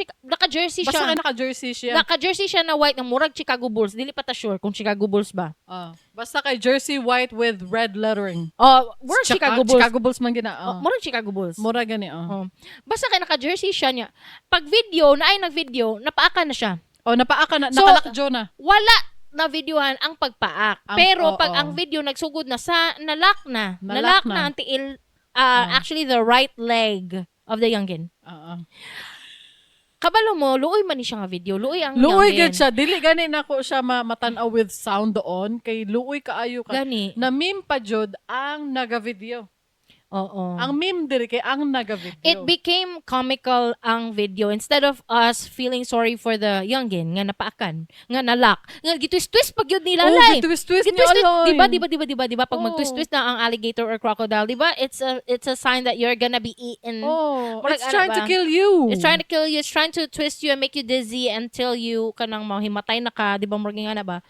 jersey Basta siya. nga naka-jersey siya. Naka jersey siya na white ng murag Chicago Bulls. Dili pa ta sure kung Chicago Bulls ba. Ah, basta kay jersey white with red lettering. Oh, murag Chicago Bulls. Chicago Bulls man gina. Oh, Oh. murag Chicago Bulls. Mura gani, oh. Oh. Basta kay naka-jersey siya niya. Pag video, na ay nag-video, napaaka na siya. Oh, napaaka na, So, nakalakjo na. Wala na videohan ang pagpaak. Pero pag ang video nagsugod na sa nalak na. Nalak Nalak na. na ang tiil, actually the right leg of the youngin. Oo. Kabalo mo, luoy man ni siya nga video. Luoy ang Luoy youngin. gid siya. Dili gani nako siya matan-aw with sound on kay luoy kaayo ka. Gani. Na meme pa jud ang naga-video. Oo. Ang meme diri kay ang naga-video. It became comical ang video instead of us feeling sorry for the youngin nga napaakan, nga nalak, nga gitwist-twist pag yun nila. Oh, gitwist-twist ni Gitwist-twist, Aloy. di ba, di ba, di ba, di ba, di ba, pag Oo. mag-twist-twist na ang alligator or crocodile, di ba, it's a sign that you're gonna be eaten. Oh, Murag it's ano trying to ba? kill you. It's trying to kill you, it's trying to twist you and make you dizzy until you kanang mahimatay na ka, di ba, murag nga na ba?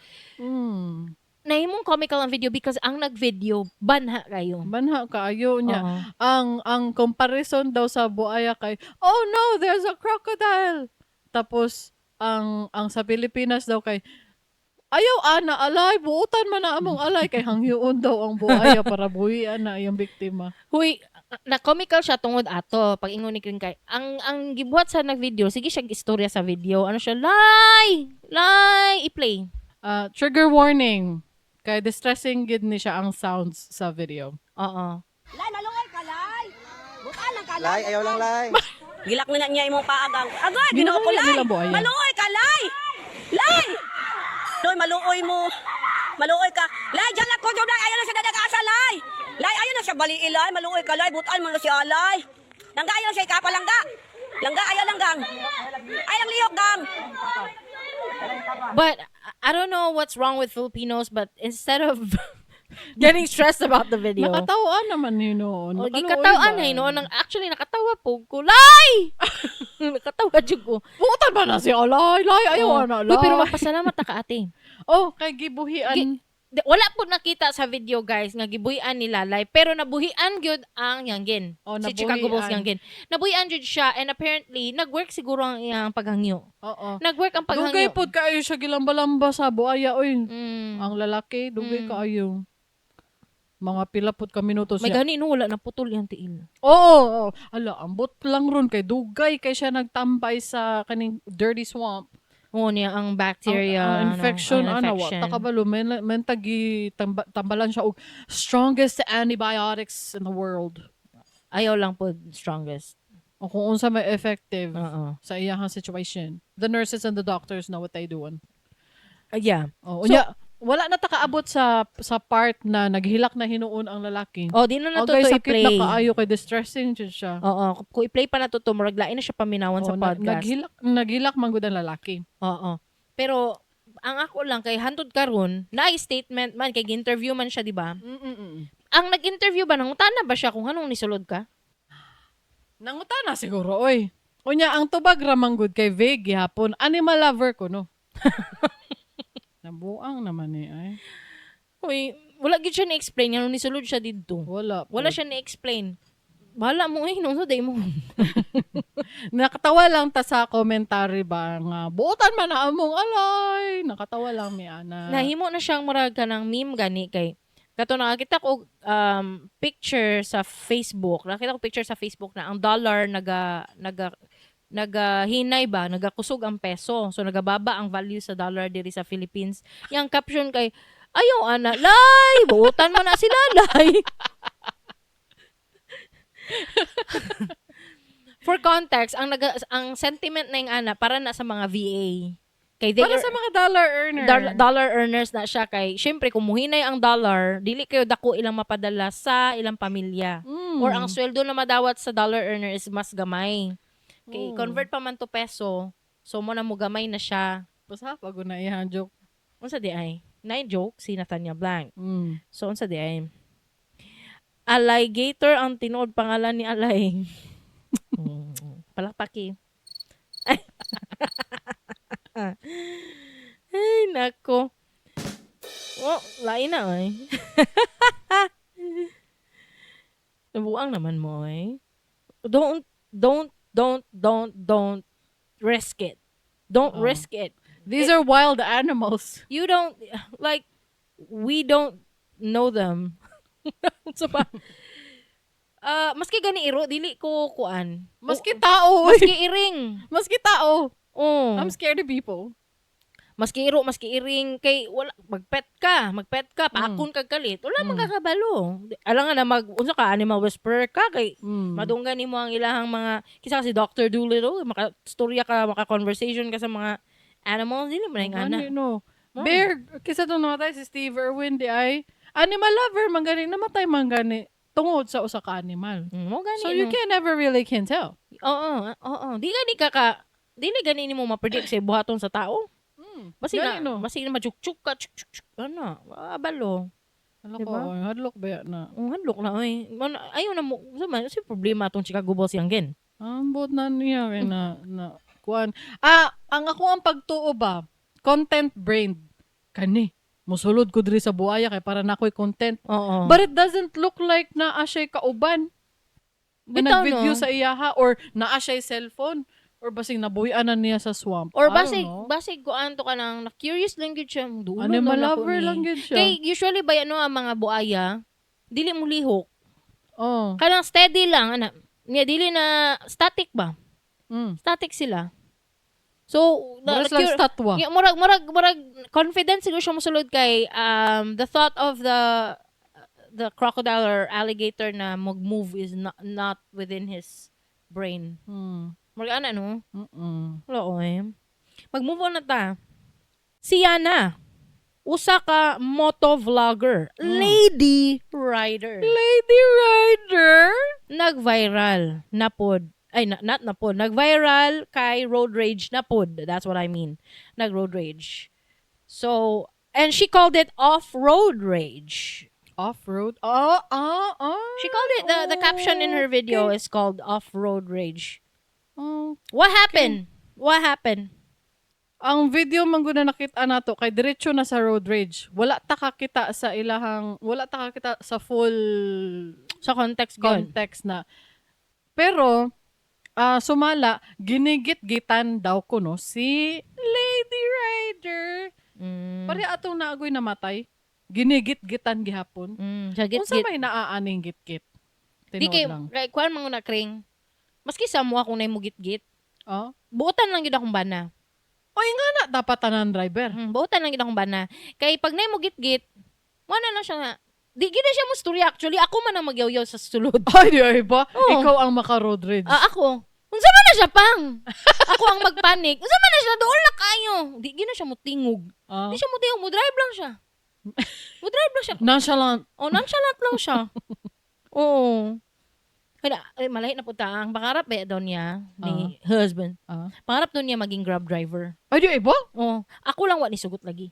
Nahimong comical ang video because ang nag-video, banha kayo. Banha kaayo niya. Oo. Ang comparison daw sa buaya kay, "Oh no, there's a crocodile." Tapos ang sa Pilipinas daw kay, "Ayaw ana alay, buotan man na among alay," kay hangyoon daw ang buaya para buhian na iyang biktima. Huy, na comical siya tungod ato pag ingon ni Kring kay ang gibuhat sa nag-video, sige siya istorya sa video. Ano siya, lay, lay, i-play. Trigger warning. Kay distressing gid ni siya ang sounds sa video. Oo. Lay, maluoy ka, lay. Buta lang ka, Lay, ayaw lang, lay. Gilak na niya imong paagang. Agay, Ginoo ko, Ginawa lay. nila buaya. Maluoy ka, lay. Lay! Loy, maluoy mo. Maluoy ka. Lay, dyan lang ko, dyan lang. Ayaw na siya dadag-asa, lay. Lay, ayaw na siya bali lay. Maluoy ka, lay. Butan mo na siya, lay. Langga, ayaw na siya ikapa, langga. Langga, ayaw lang, gang. Ayaw lang lihok, gang. But I don't know what's wrong with Filipinos, but instead of getting stressed about the video, Nakatawaan naman yun noon. O, Nakaluoy gikatawaan ba? na noon. Actually, nakatawa po ko. Lay! Nakatawa jud ko. Buotan ba na si alay? Lay, ayaw Oo. ana, Uy, lay. pero magpasalamat ta ka, ate. Oh, kay gibuhian. Wala po nakita sa video, guys, nga gibuhian ni Lalay, pero nabuhian gyud ang Yanggin. Oh, Si Chicago Bulls nabuhian. Yanggin. Nabuhian gyud siya and apparently nag-work siguro ang iyang paghangyo. Oo. Nag-work ang paghangyo. Dugay pod kaayo siya gilamba-lamba sa buaya oy. Mm. Ang lalaki, dugay kaayo. Mga pila pod ka minutos May siya. gani no, wala naputol yang tiil. Oo, oo. Ala, ambot lang ron kay dugay kay siya nagtambay sa kaning dirty swamp. Oo niya ang bacteria, Ang ano, infection, ang ana, wa infection. ta kabalo men tagi tambalan siya og strongest antibiotics in the world. Ayaw lang po strongest. O kung unsa may effective Oo. sa iyahang situation. The nurses and the doctors know what they doing. Yeah. Oh, So- unya, Wala na ta kaabot sa part na naghilak na hinuon ang lalaki. Oh, di na nato Agay, to sakit i-play. na kaayo kay distressing jud siya. Oo, kung i-play pa nato to, murag lain na siya paminawan sa Oh, podcast. Naghilak man gud ang lalaki. Oo. Pero ang ako lang kay hantod karon, naay statement man kay interview man siya, di ba? Mm-mm. Ang nag-interview ba nangutana ba siya kung anong nisulod ka? Nangutana siguro oy. Unya ang tubag ra man gud kay vague gihapon. Animal lover ko no. Nabuang naman ni ay. Uy, wala gyud siya ni-explain nganong nisulod siya didto. Wala. Wala siya ni-explain. Bahala mo eh, nung day mo. Nakatawa lang ta sa commentary ba nga buotan man na among alay. Nakatawa lang mi ana. Nahimo na siyang murag ka ng meme gani kay kato nakakita ko picture sa Facebook. Nakita ko picture sa Facebook na ang dollar naga naga nagahinay ba, nagakusog ang peso. So nagababa ang value sa dollar diri sa Philippines. Yang caption kay ayaw ana, lay, buutan mo na sila, lay. For context, ang sentiment na yung ana para na sa mga VA. Kay they Para sa mga dollar earner. Dollar earners na siya kay syempre kung muhinay ang dollar, dili kayo dako ilang mapadala sa ilang pamilya. Or ang sweldo na madawat sa dollar earner is mas gamay. Kay convert pa man to peso, so mo na mo gamay na siya. Basta pag na iha joke. Unsa di ay? Nine joke si Nathaniel Blanc. So unsa di ay? Alligator ang tinuod pangalan ni Alay. Palakpaki. Ay, nako. Oh, lain na ay. Nabuang naman mo ay. Don't, don't, don't, don't, don't risk it. Don't Oh. risk it. These are wild animals. You don't, like, we don't know them. So pa, ah, maski gani iro, dili ko kuan. Maski tao. Maski, Maski iring. maski tao. Oh. I'm scared of people. Maski iro, maski iring kay wala magpet ka, paakon kag kalit. Wala man kakabalo. Alam nga na mag unsa ka animal whisperer ka kay madunggan nimo ang ilahang mga kisa si Dr. Dolittle, maka storya ka, maka conversation ka sa mga animals dili mo na yung ana. Ano, no. Oh. Bear, kisa itong namatay si Steve Irwin, di ay, animal lover, man gani, namatay man gani, tungod sa usa ka animal. Mo gani. So you no. can never really can tell. Oo, oo. Di gani ka ka dili gani nimo ma-predict sa buhaton sa tao. Basi na, Gani, no? basi na majukjuk ka, chuk, chuk, chuk. Ano, abalo. Ano Diba? ko, hadlok ba yan na? Ang hadlok na oy. Man, ayaw na mo, sa man, si problema atong Chicago Bulls yang gen. Ang buot na niya, eh, na, kuan. Ah, ang ako ang pagtuo ba, content brain, kani, musulod ko diri sa buaya kay para na ako'y content. Oo. But it doesn't look like naa siya'y kauban. Na Bitaw, nag-video no? sa iyaha or naa siya'y cellphone or basing nabuhian na niya sa swamp. Or I don't basig know. basig kuan to ka nang na curious lang gyud siya. Dulo Animal na lover ni. lang gyud siya. Kay usually ba ano ang mga buaya, dili mo lihok. Oh. Kanang steady lang ana. Nga dili na static ba? Static sila. So, Mura silang statwa. Yeah, murag confident siguro siya mosulod kay the thought of the crocodile or alligator na mag-move is not within his brain. Murag ana no? Wala oy. Mag-move on na ta. Si Yana, usa ka moto vlogger, lady rider. Lady Rider. Nag-viral na pod. Ay, na, not na pod. Nag-viral kay road rage na pod. That's what I mean. Nag-road rage. So, and she called it off-road rage. Off-road. Oh. She called it, the caption in her video is called off-road rage. Oh. What happened? What happened? Ang video man gud na nakita nato kay diretso na sa road rage. Wala ta kakita sa ilahang wala ta kakita sa full Sa context gyud. context na. Pero sumala ginigit-gitan daw kuno si Lady Rider. Pare atong naagoy namatay. Ginigit-gitan gihapon. Sa Unsa git-git. may naaaning git-git? Di Tinuod kay, lang. kay kuan mga na kring. Maski sa mo akong mo git-git. Oh. Buotan lang gyud akong bana. Oy nga na dapat tanan driver. Buotan lang gyud akong bana. Kay pag nay mo git-git, wala na siya nga. Di gid na siya mo storya actually. Ako man ang magyawyaw sa sulod. Ay, di ay ba? Oo. Ikaw ang maka-road rage. Ah, ako. Unsa man na siya pang? Ako ang magpanik. Unsa man na siya dool na kayo. Di gid na siya mo tingog. Ah. Di siya mo tingog, mo drive lang siya. Mo drive lang siya. Nonchalant. Oh, nonchalant lang siya. Oo. Kaya, eh, malahi na punta. Ang pangarap eh, daw niya, ni husband. Pangarap daw niya maging Grab driver. Ay, di ba? Oo. Ako lang wa ni sugot lagi.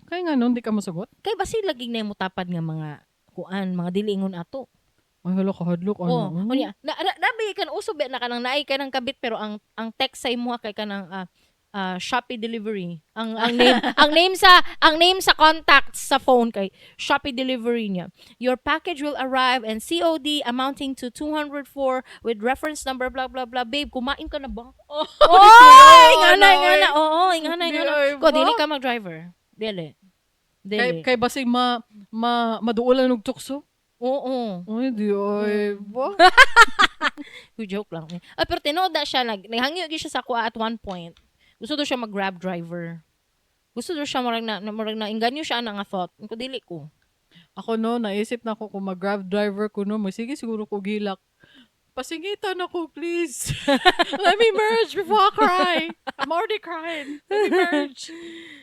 Kaya nga nun, di ka masagot. Kay basi lagi na mutapad nga mga kuan, mga dili ingon ato. Ay, hala ka, hadlok. Oh, Ano? unya. Na nabi kan uso ba na kanang naay ka ng kabit pero ang text sa imo kay kanang Shopee delivery. Ang name ang name sa contacts sa phone kay Shopee delivery niya. "Your package will arrive and COD amounting to 204 with reference number blah blah blah." Babe, kumain ka na ba? Oh, Oh, ingana, ano, ingana. Oo, ingana, Di ingana. ay Ko ba? dili ka mag-driver. Dili. Kay, Dili. kay basig ma maduolan og tukso. Oo. Ay, di ay ba? Uy, joke lang. Ah, pero tinuod na siya, naghangyo gyud siya sa kuha at one point. Gusto daw siya mag-Grab driver. Gusto daw siya murag na inganyo siya ana nga thought. Ko dili ko. Ako no, naisip na ako kung mag-Grab driver ko no, sige siguro ko gilak. Pasingitan ako, please. Let me merge before I cry. I'm already crying. Let me merge.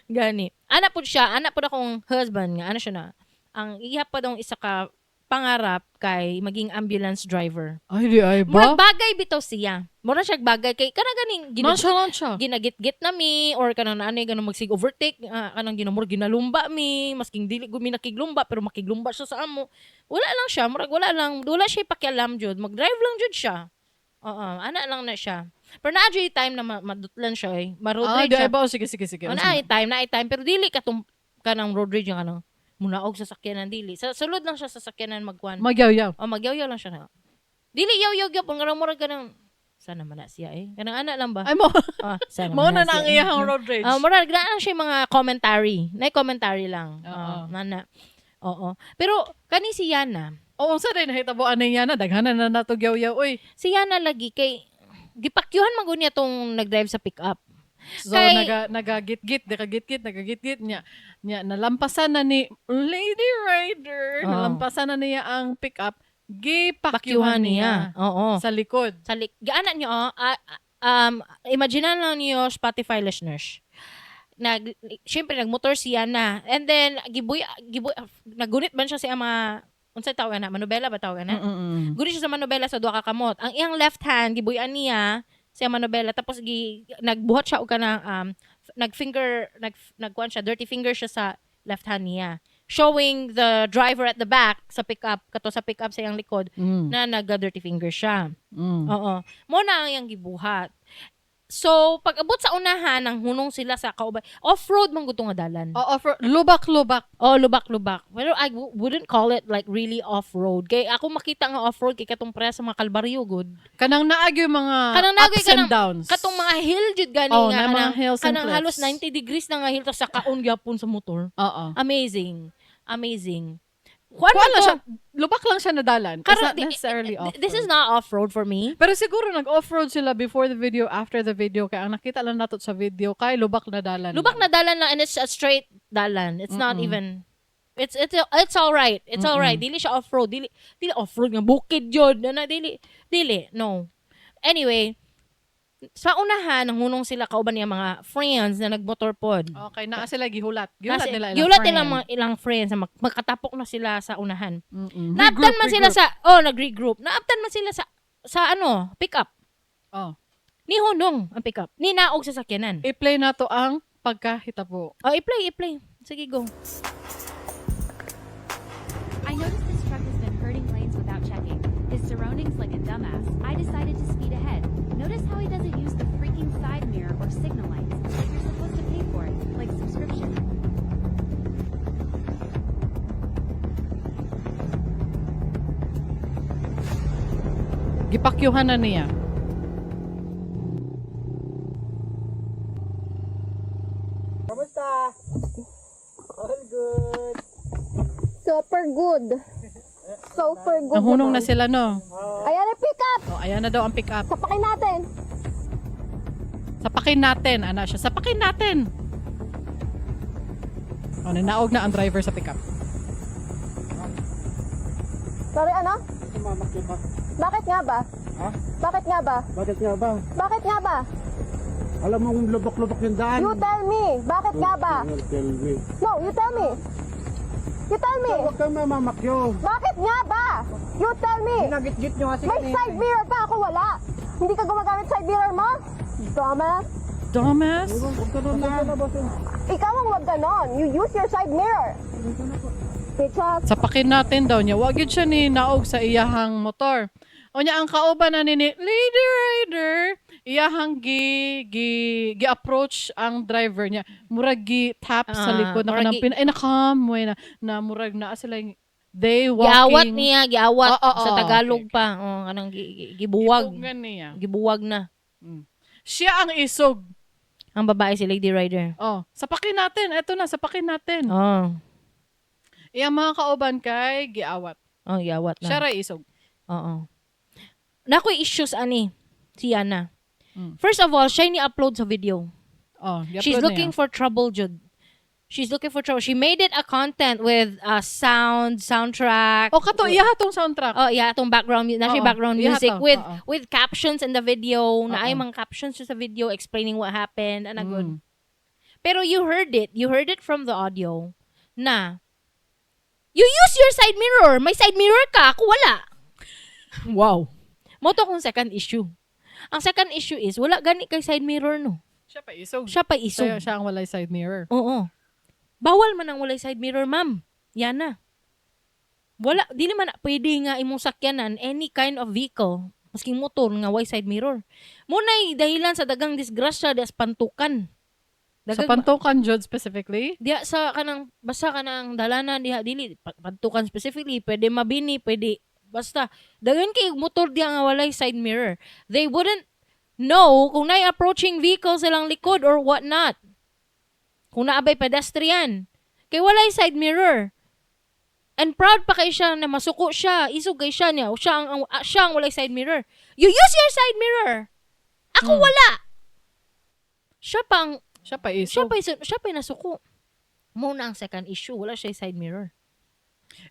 Gani. Ana pud siya, ana pud akong husband nga ano siya na. Ang iya pa dong isa ka pangarap kay maging ambulance driver. Ay, di ay Murag ba? bagay bitaw siya. Mura siya bagay kay kana ganing Nonchalant siya. ginagitgit na mi or kanang naanay ganang magsig overtake, kanang ginamur ginalumba mi masking dili gumi nakiglumba pero makiglumba siya sa amo. Wala lang siya, murag wala lang, wala siya pakialam jud, mag-drive lang jud siya. Oo, ana lang na siya, pero naa jud time na madutlan siya eh, ma-road Ah, rage di ay siya. ba? Oh, sige, sige, sige. Oh, naay time, naay time, pero dili katong kanang road rage nga kanang munaog sa sakyanan, dili sa sulod lang siya sa sakyanan magkuan. Magyaw-yaw. Oh, magyawyaw lang siya na. Dili yaw-yaw gyapon nga murag kanang sana man na siya eh. Kanang ana lang ba? Ay mo, Ah, sana mo man na na ang siya eh. iyang road rage. Ah, murag na lang siya yung mga commentary. Na commentary lang. Oo. Ah, nana. Oo. Pero kani si Yana, Oo, sa rin nahitabo anay niya na daghanan na nato yaw-yaw oy. Si Yana lagi kay gipakyuhan man gud niya tong nag-drive sa pick-up. So Kay- naga nagagit-git, nagagit-git, nagagit-git niya. Niya nalampasan na ni Lady Rider, Oo. nalampasan na niya ang pick up, gipakyuhan Pakyuhan niya niya. Oo. sa likod. Sa gaana niyo oh, imagine lang niyo, Spotify listeners. Syempre nagmotor siya na. And then gibuy gibuy nagunit man siya sa iyang mga, unsay tawag na, manubela ba tawag na? Mm-mm. Gunit siya sa manubela sa duha ka kamot. Ang iyang left hand gibuyan niya sa iyang manubela tapos nagbuhat siya og kanang nagfinger nagkuan siya, dirty finger siya sa left hand niya. Showing the driver at the back sa pickup, kato sa pickup sa iyang likod na nag-dirty finger siya. Oo. Mo na ang iyang gibuhat. So, pag abot sa unahan, ang hunong sila sa kaubay. Off-road man gud to nga dalan. Oo, for lubak-lubak. Oh, lubak-lubak. Pero I wouldn't call it like really off-road. Kay ako makita nga off-road kay katong pre sa mga Kalbaryo gud. Kanang naag yung mga Kanang naag ups and kanang- downs. Katong mga hill jud gani Oh, nga na mga kanang, hills and kanang halos cliffs. 90 degrees na nga hill tas sa kaon gyapon sa motor. Oo. Amazing. Amazing. Kuan Kuan man lang to. siya, lubak lang siya na dalan. It's Karon, not necessarily off. This is not off-road for me. Pero siguro nag-off-road sila before the video, after the video. Kaya ang nakita lang nato sa video, kay lubak na dalan. Lubak na dalan lang and it's a straight dalan. It's not even it's all right. It's all right. Dili siya off-road. Dili dili off-road nga bukid yun. Na dili dili no. Anyway, sa unahan nanghunong sila kauban niya mga friends na nagmotor pod. Okay, naa sila gihulat. Gihulat Nasi- nila ilang gihulat friend. nila mga ilang friends na magkatapok na sila sa unahan. Mm-mm. Naabtan Regroup, man sila regroup. sa oh, nag-regroup. Naabtan man sila sa ano, pick up. Oh. Ni hunong ang pick up. Ni naog sa sakyanan. I-play na to ang pagkahitabo. Oh, i-play, i-play. Sige, go. I noticed this truck has been herding lanes without checking his surroundings like a dumbass. I decided to speed ahead. Notice how he doesn't use the freaking side mirror or signal lights. Like you're supposed to pay for it, like subscription. Gipakyuhan na niya. Kamusta? All good. Super good. Super good. Nahunong na naman. sila, no? Ayan na, pick up! Oh, ayan na daw ang pick up. Sapakin natin. Sapakin natin, ana siya. Sapakin natin! Oh, nanaog na ang driver sa pick up. Sorry, ano? Bakit nga ba? Ha? Bakit nga ba? Bakit nga ba? Bakit nga ba? Alam mo kung lubak-lubak yung daan. You tell me. Bakit nga ba? You tell me. No, you tell me. You tell me. Huwag kang mamamakyo. Bakit nga ba? You tell me. Ginagit-git nyo kasi May kanina side eh. mirror ka, ako wala. Hindi ka gumagamit side mirror mo? Dumbass. Dumbass. Huwag ka na. Ikaw ang wag ganon. You use your side mirror. Bitches. Sapakin natin daw niya. Wag yun siya ni naog sa iyahang motor. O niya, ang kauban na ni Lady Rider, iyahang gi, gi, gi-approach ang driver niya. Murag gi tap sa Ah, likod na murag kanang gi- pin ay nakamwe na na murag na sila yung they walking. Giawat niya, giawat Oo, sa Tagalog okay. pa. Oh, kanang gibuwag. Gipugngan niya. Gibuwag na. Siya ang isog. Ang babae si Lady Rider. Oh, sapakin natin. Eto na, sapakin natin. Oh. Iyang mga kauban kay giawat. Oh, giawat na. Siya ra isog. Oo. Nakoy issues ani si Yana. First of all, siya ni-upload sa video. Oh, She's gi-upload looking niya. for trouble, jud. She's looking for trouble. She made it a content with a soundtrack. Oh, kato iya tong soundtrack. Oh, yeah, atong background na siya Oo, background iya music to, with oo. with captions in the video. Na ay Oo. mga captions siya sa video explaining what happened. Ana good. Pero you heard it. You heard it from the audio na you use your side mirror. May side mirror ka, ako wala. Wow. Mao to akong second issue. Ang second issue is wala gani kay side mirror, no. Siya pa isog. Siya pa isog. Siya ang walay side mirror. Oo. Bawal man ang walay side mirror, ma'am. Yan na. Wala, dili man na pwede nga imong sakyanan any kind of vehicle, masking motor nga way side mirror. Munay dahilan sa dagang disgrasya diya sa Pantukan. Sa Pantukan jud specifically? Diya sa kanang basta kanang dalanan diha dili Pantukan specifically, pwede Mabini, pwede basta daghan kay motor diha nga walay side mirror. They wouldn't know kung naay approaching vehicle silang likod or what not. Kung naabay pedestrian. Kay walay side mirror. And proud pa kay siya na masuko siya, isog kay siya niya, siya ang walay side mirror. You use your side mirror. Ako wala. Siya pang Siya pa isog. Siya pa nasuko. Mao na ang second issue, wala siya side mirror.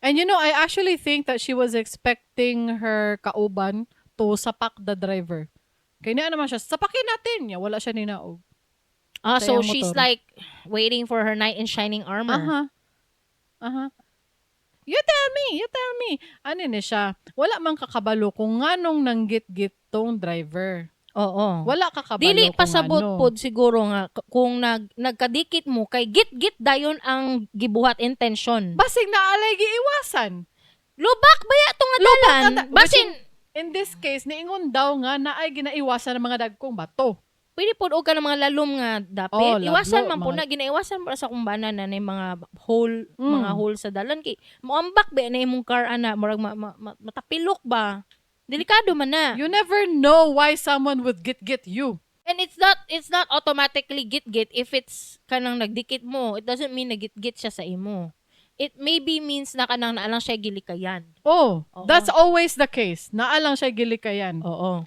And I actually think that she was expecting her kauban to sapak the driver. Kaya niya naman siya, sapakin natin niya. Wala siya ninaog. Ah, Sa so iyang she's motor. like waiting for her knight in shining armor. Aha. Aha. You tell me, you tell me. Ano ni siya? Wala man kakabalo kung nganong nanggit-git tong driver. Oo. Wala kakabalo Dili kung pasabot ano. pod siguro nga kung nagkadikit mo kay git-git dayon ang gibuhat intention. Basig na alay giiwasan. Lubak baya tong nga Lubak dalan? ang Basin in this case, niingon daw nga na ay ginaiwasan ng mga dagkong bato. Pwede pod og ka ng mga lalom nga dapit. Oh, lablo, Iwasan man po mga na ginaiwasan mo sa kumbana na na mga hole, mga hole sa dalan kay moambak ba na imong car ana, murag matapilok ba. Delikado man na. You never know why someone would get you. And it's not automatically git-git if it's kanang nagdikit mo. It doesn't mean na git-git siya sa imo. It maybe means na kanang naalang siya gilikayan. Oh, Oo. that's always the case. Naa lang siya gilikayan. Oo.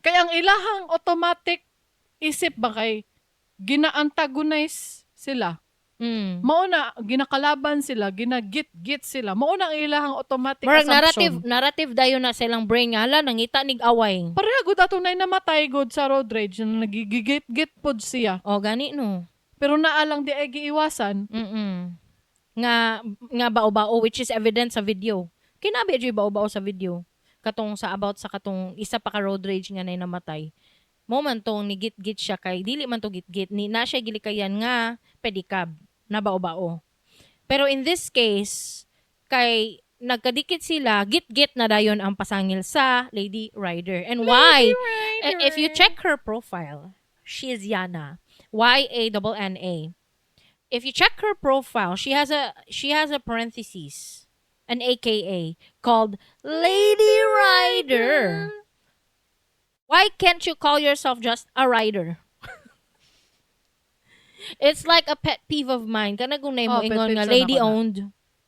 Kaya ang ilahang automatic isip ba kay gina-antagonize sila. Mao na ginakalaban sila, ginagit-git sila. Mao na ang ilahang automatic Murag assumption. narrative narrative dayon na silang brain nga hala nangita nig away. Pareha gud atong nay namatay gud sa road rage na nagigigit-git pod siya. O gani no. Pero naa lang di ay giiwasan. Nga nga bao-bao, which is evident sa video. Kinabi jud bao-bao sa video. Katong sa about sa katong isa pa ka road rage nga nay namatay. Mo man tong ni git-git siya kay dili man to git-git ni na siya gilikayan nga pedicab na bao-bao. Pero in this case kay nagkadikit sila, git-git na dayon ang pasangil sa lady rider. And why? If you check her profile, she is Yana. Yanna. If you check her profile, she has a parenthesis, an AKA called Lady Rider. Why can't you call yourself just a rider? It's like a pet peeve of mine. Kana kung Oh, mo pet ingon peeve nga sa lady nako na. owned.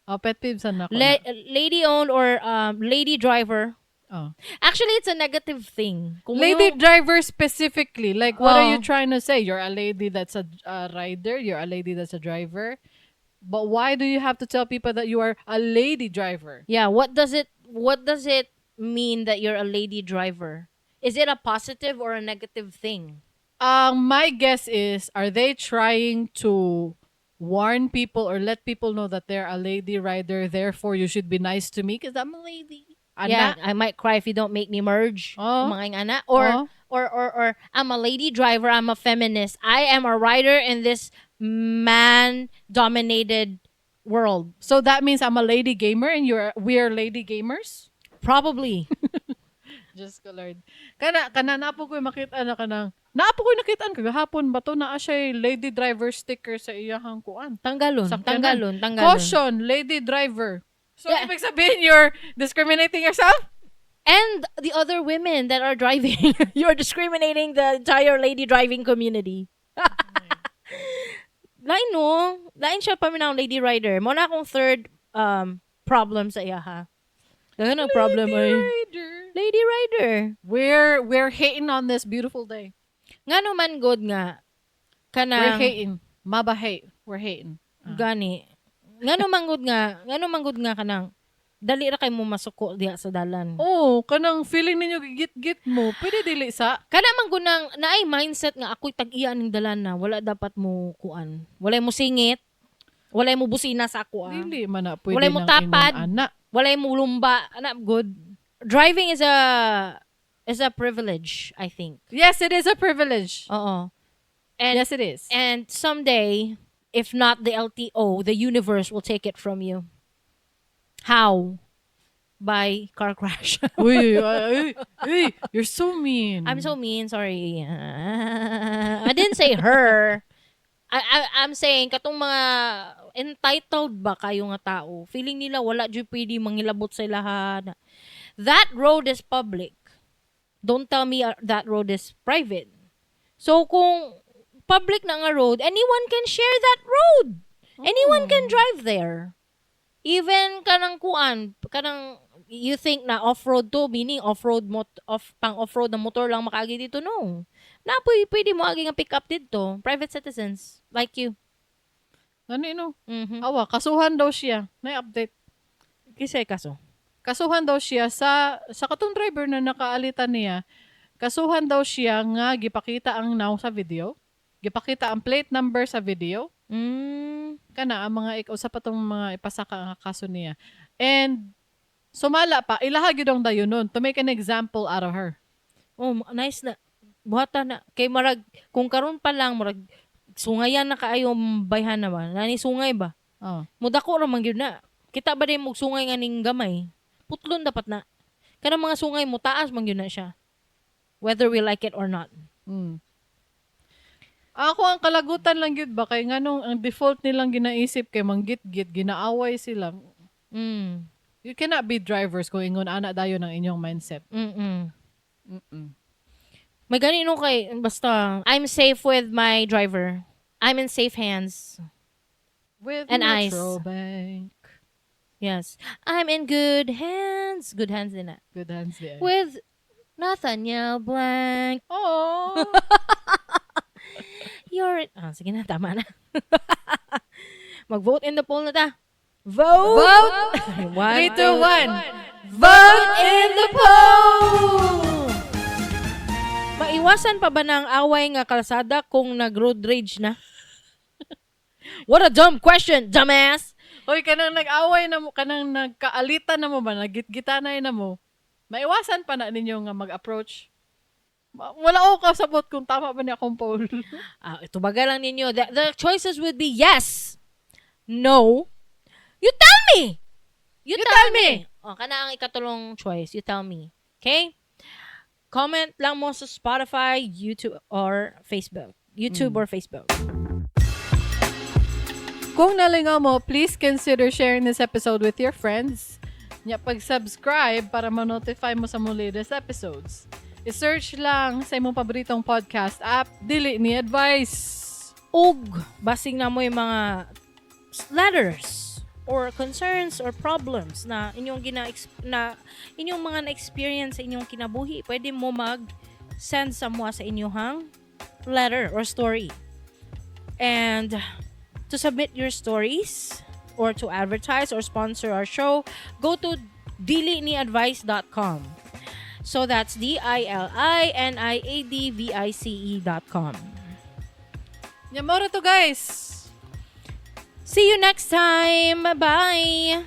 Oh, pet peeve sa nako na. Lady owned or lady driver. Oh. Actually, it's a negative thing. Kung Lady yung- driver specifically, like what are Oh. you trying to say? You're a lady that's a rider, you're a lady that's a driver. But why do you have to tell people that you are a lady driver? Yeah, what does it mean that you're a lady driver? Is it a positive or a negative thing? My guess is, are they trying to warn people or let people know that they're a lady rider, therefore you should be nice to me because I'm a lady. Ana. Yeah, I might cry if you don't make me merge. Oh. Mga ana. Or, Oh. or I'm a lady driver, I'm a feminist. I am a rider in this man-dominated world. So that means I'm a lady gamer and you're we're lady gamers? Probably. Just ko Lord. Kana naa po ko'y makita na kanang naa po ko'y nakitaan kagahapon ba to naa siya lady driver sticker sa iyahang kuan. Tanggalon, Sakyanan. tanggalon, tanggalon. Caution, lady driver. So Yeah. ibig sabihin you're discriminating yourself? And the other women that are driving. You're discriminating the entire lady driving community. Lain no. Lain siya paminaw lady rider. Mo na akong third problem sa iya ha. Daghan ang problem ay. Rider. Lady rider. We're hating on this beautiful day. Ngano man good nga We're kanang hating. Maba hate. We're hating. Gani. Ngano man good nga kanang dali ra kay mo masuko diha sa dalan. Oh, kanang feeling ninyo gigit-git mo. Pwede dili sa Kana man gud nang naay mindset nga ako'y tag-iya ning dalan na wala dapat mo kuan. Walay mo singit. Walay mo busina sa ako ah. Dili man na pwede Walay mo nang tapad. ingon ana. Walay mo lumba. Ana good. Driving is a privilege, I think. Yes, it is a privilege. Oo. And Yes, it is. And someday, if not the LTO, the universe will take it from you. How? By car crash. Uy, ay, ay, ay, you're so mean. I'm so mean, sorry. I didn't say her. I'm saying katong mga entitled ba kayo nga tao? Feeling nila wala jud pwede mangilabot sa ilaha. That road is public. Don't tell me that road is private. So kung public na nga road, anyone can share that road. Anyone can drive there. Even kanang kuan, kanang you think na off-road to, meaning off-road mot off pang off-road na motor lang makaagi dito, no. Na pwede, pwede mo agi nga pick up dito. Private citizens like you. Ano ino? Awa, kasuhan daw siya. Na-update. Kisay kaso. Kasuhan daw siya sa katong driver na nakaalitan niya. Kasuhan daw siya nga gipakita ang now sa video. Gipakita ang plate number sa video. Kana ang mga usa pa tong mga ipasaka ang kaso niya. And sumala pa ilaha gyud ang dayon nun to make an example out of her. Oh, nice na. Buhata na. Kay marag, kung karon pa lang, marag, sungayan na kaayo bayhan na ba? Nani sungay ba? Oh. Mudako ra man gyud na. Kita ba din mo sungay nga ning gamay? Putlon dapat na. Kanang mga sungay mo taas man gyud na siya. Whether we like it or not. Ako ang kalagutan lang gyud ba kay nganong ang default nilang ginaisip kay manggitgit ginaaway sila. You cannot be drivers kung ingon ana dayon ang inyong mindset. May ganino kay basta I'm safe with my driver. I'm in safe hands. With And eyes. Metro Bank. Yes. I'm in good hands. Good hands din na. Good hands di ay. With Nathaniel Blank. Oh. You're Ah, sige na, tama na. Mag-vote in the poll na ta. Vote! Vote! One, 3, 2, 1. Vote in the poll! Maiwasan pa ba ng away nga kalsada kung nag-road rage na? What a dumb question, dumbass! Hoy, kanang nag-away na mo, kanang nagkaalitan na mo ba, nagitgitanay na mo, maiwasan pa na ninyo nga mag-approach. Wala ako kasabot kung tama ba niya akong poll. Ah, ito bagay lang ninyo. The choices would be yes, no, you tell me! You tell me! O, kana ang ikatulong choice. You tell me. Okay? Comment lang mo sa Spotify, YouTube, or Facebook. YouTube or Facebook. Kung nalingaw mo, please consider sharing this episode with your friends. Nya pag-subscribe para ma-notify mo sa mga latest episodes. I-search lang sa imong paboritong podcast app, Dili Ni Advice. Ug, basing na mo yung mga letters or concerns or problems na inyong gina na inyong mga na-experience sa inyong kinabuhi, pwede mo mag-send sa mo sa inyong letter or story. And to submit your stories or to advertise or sponsor our show, go to diliniadvice.com. So that's diliniadvice.com. Nya mao ra to, guys. See you next time. Bye.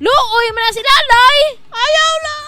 Luoy man na sila, Lay! Ayaw lang!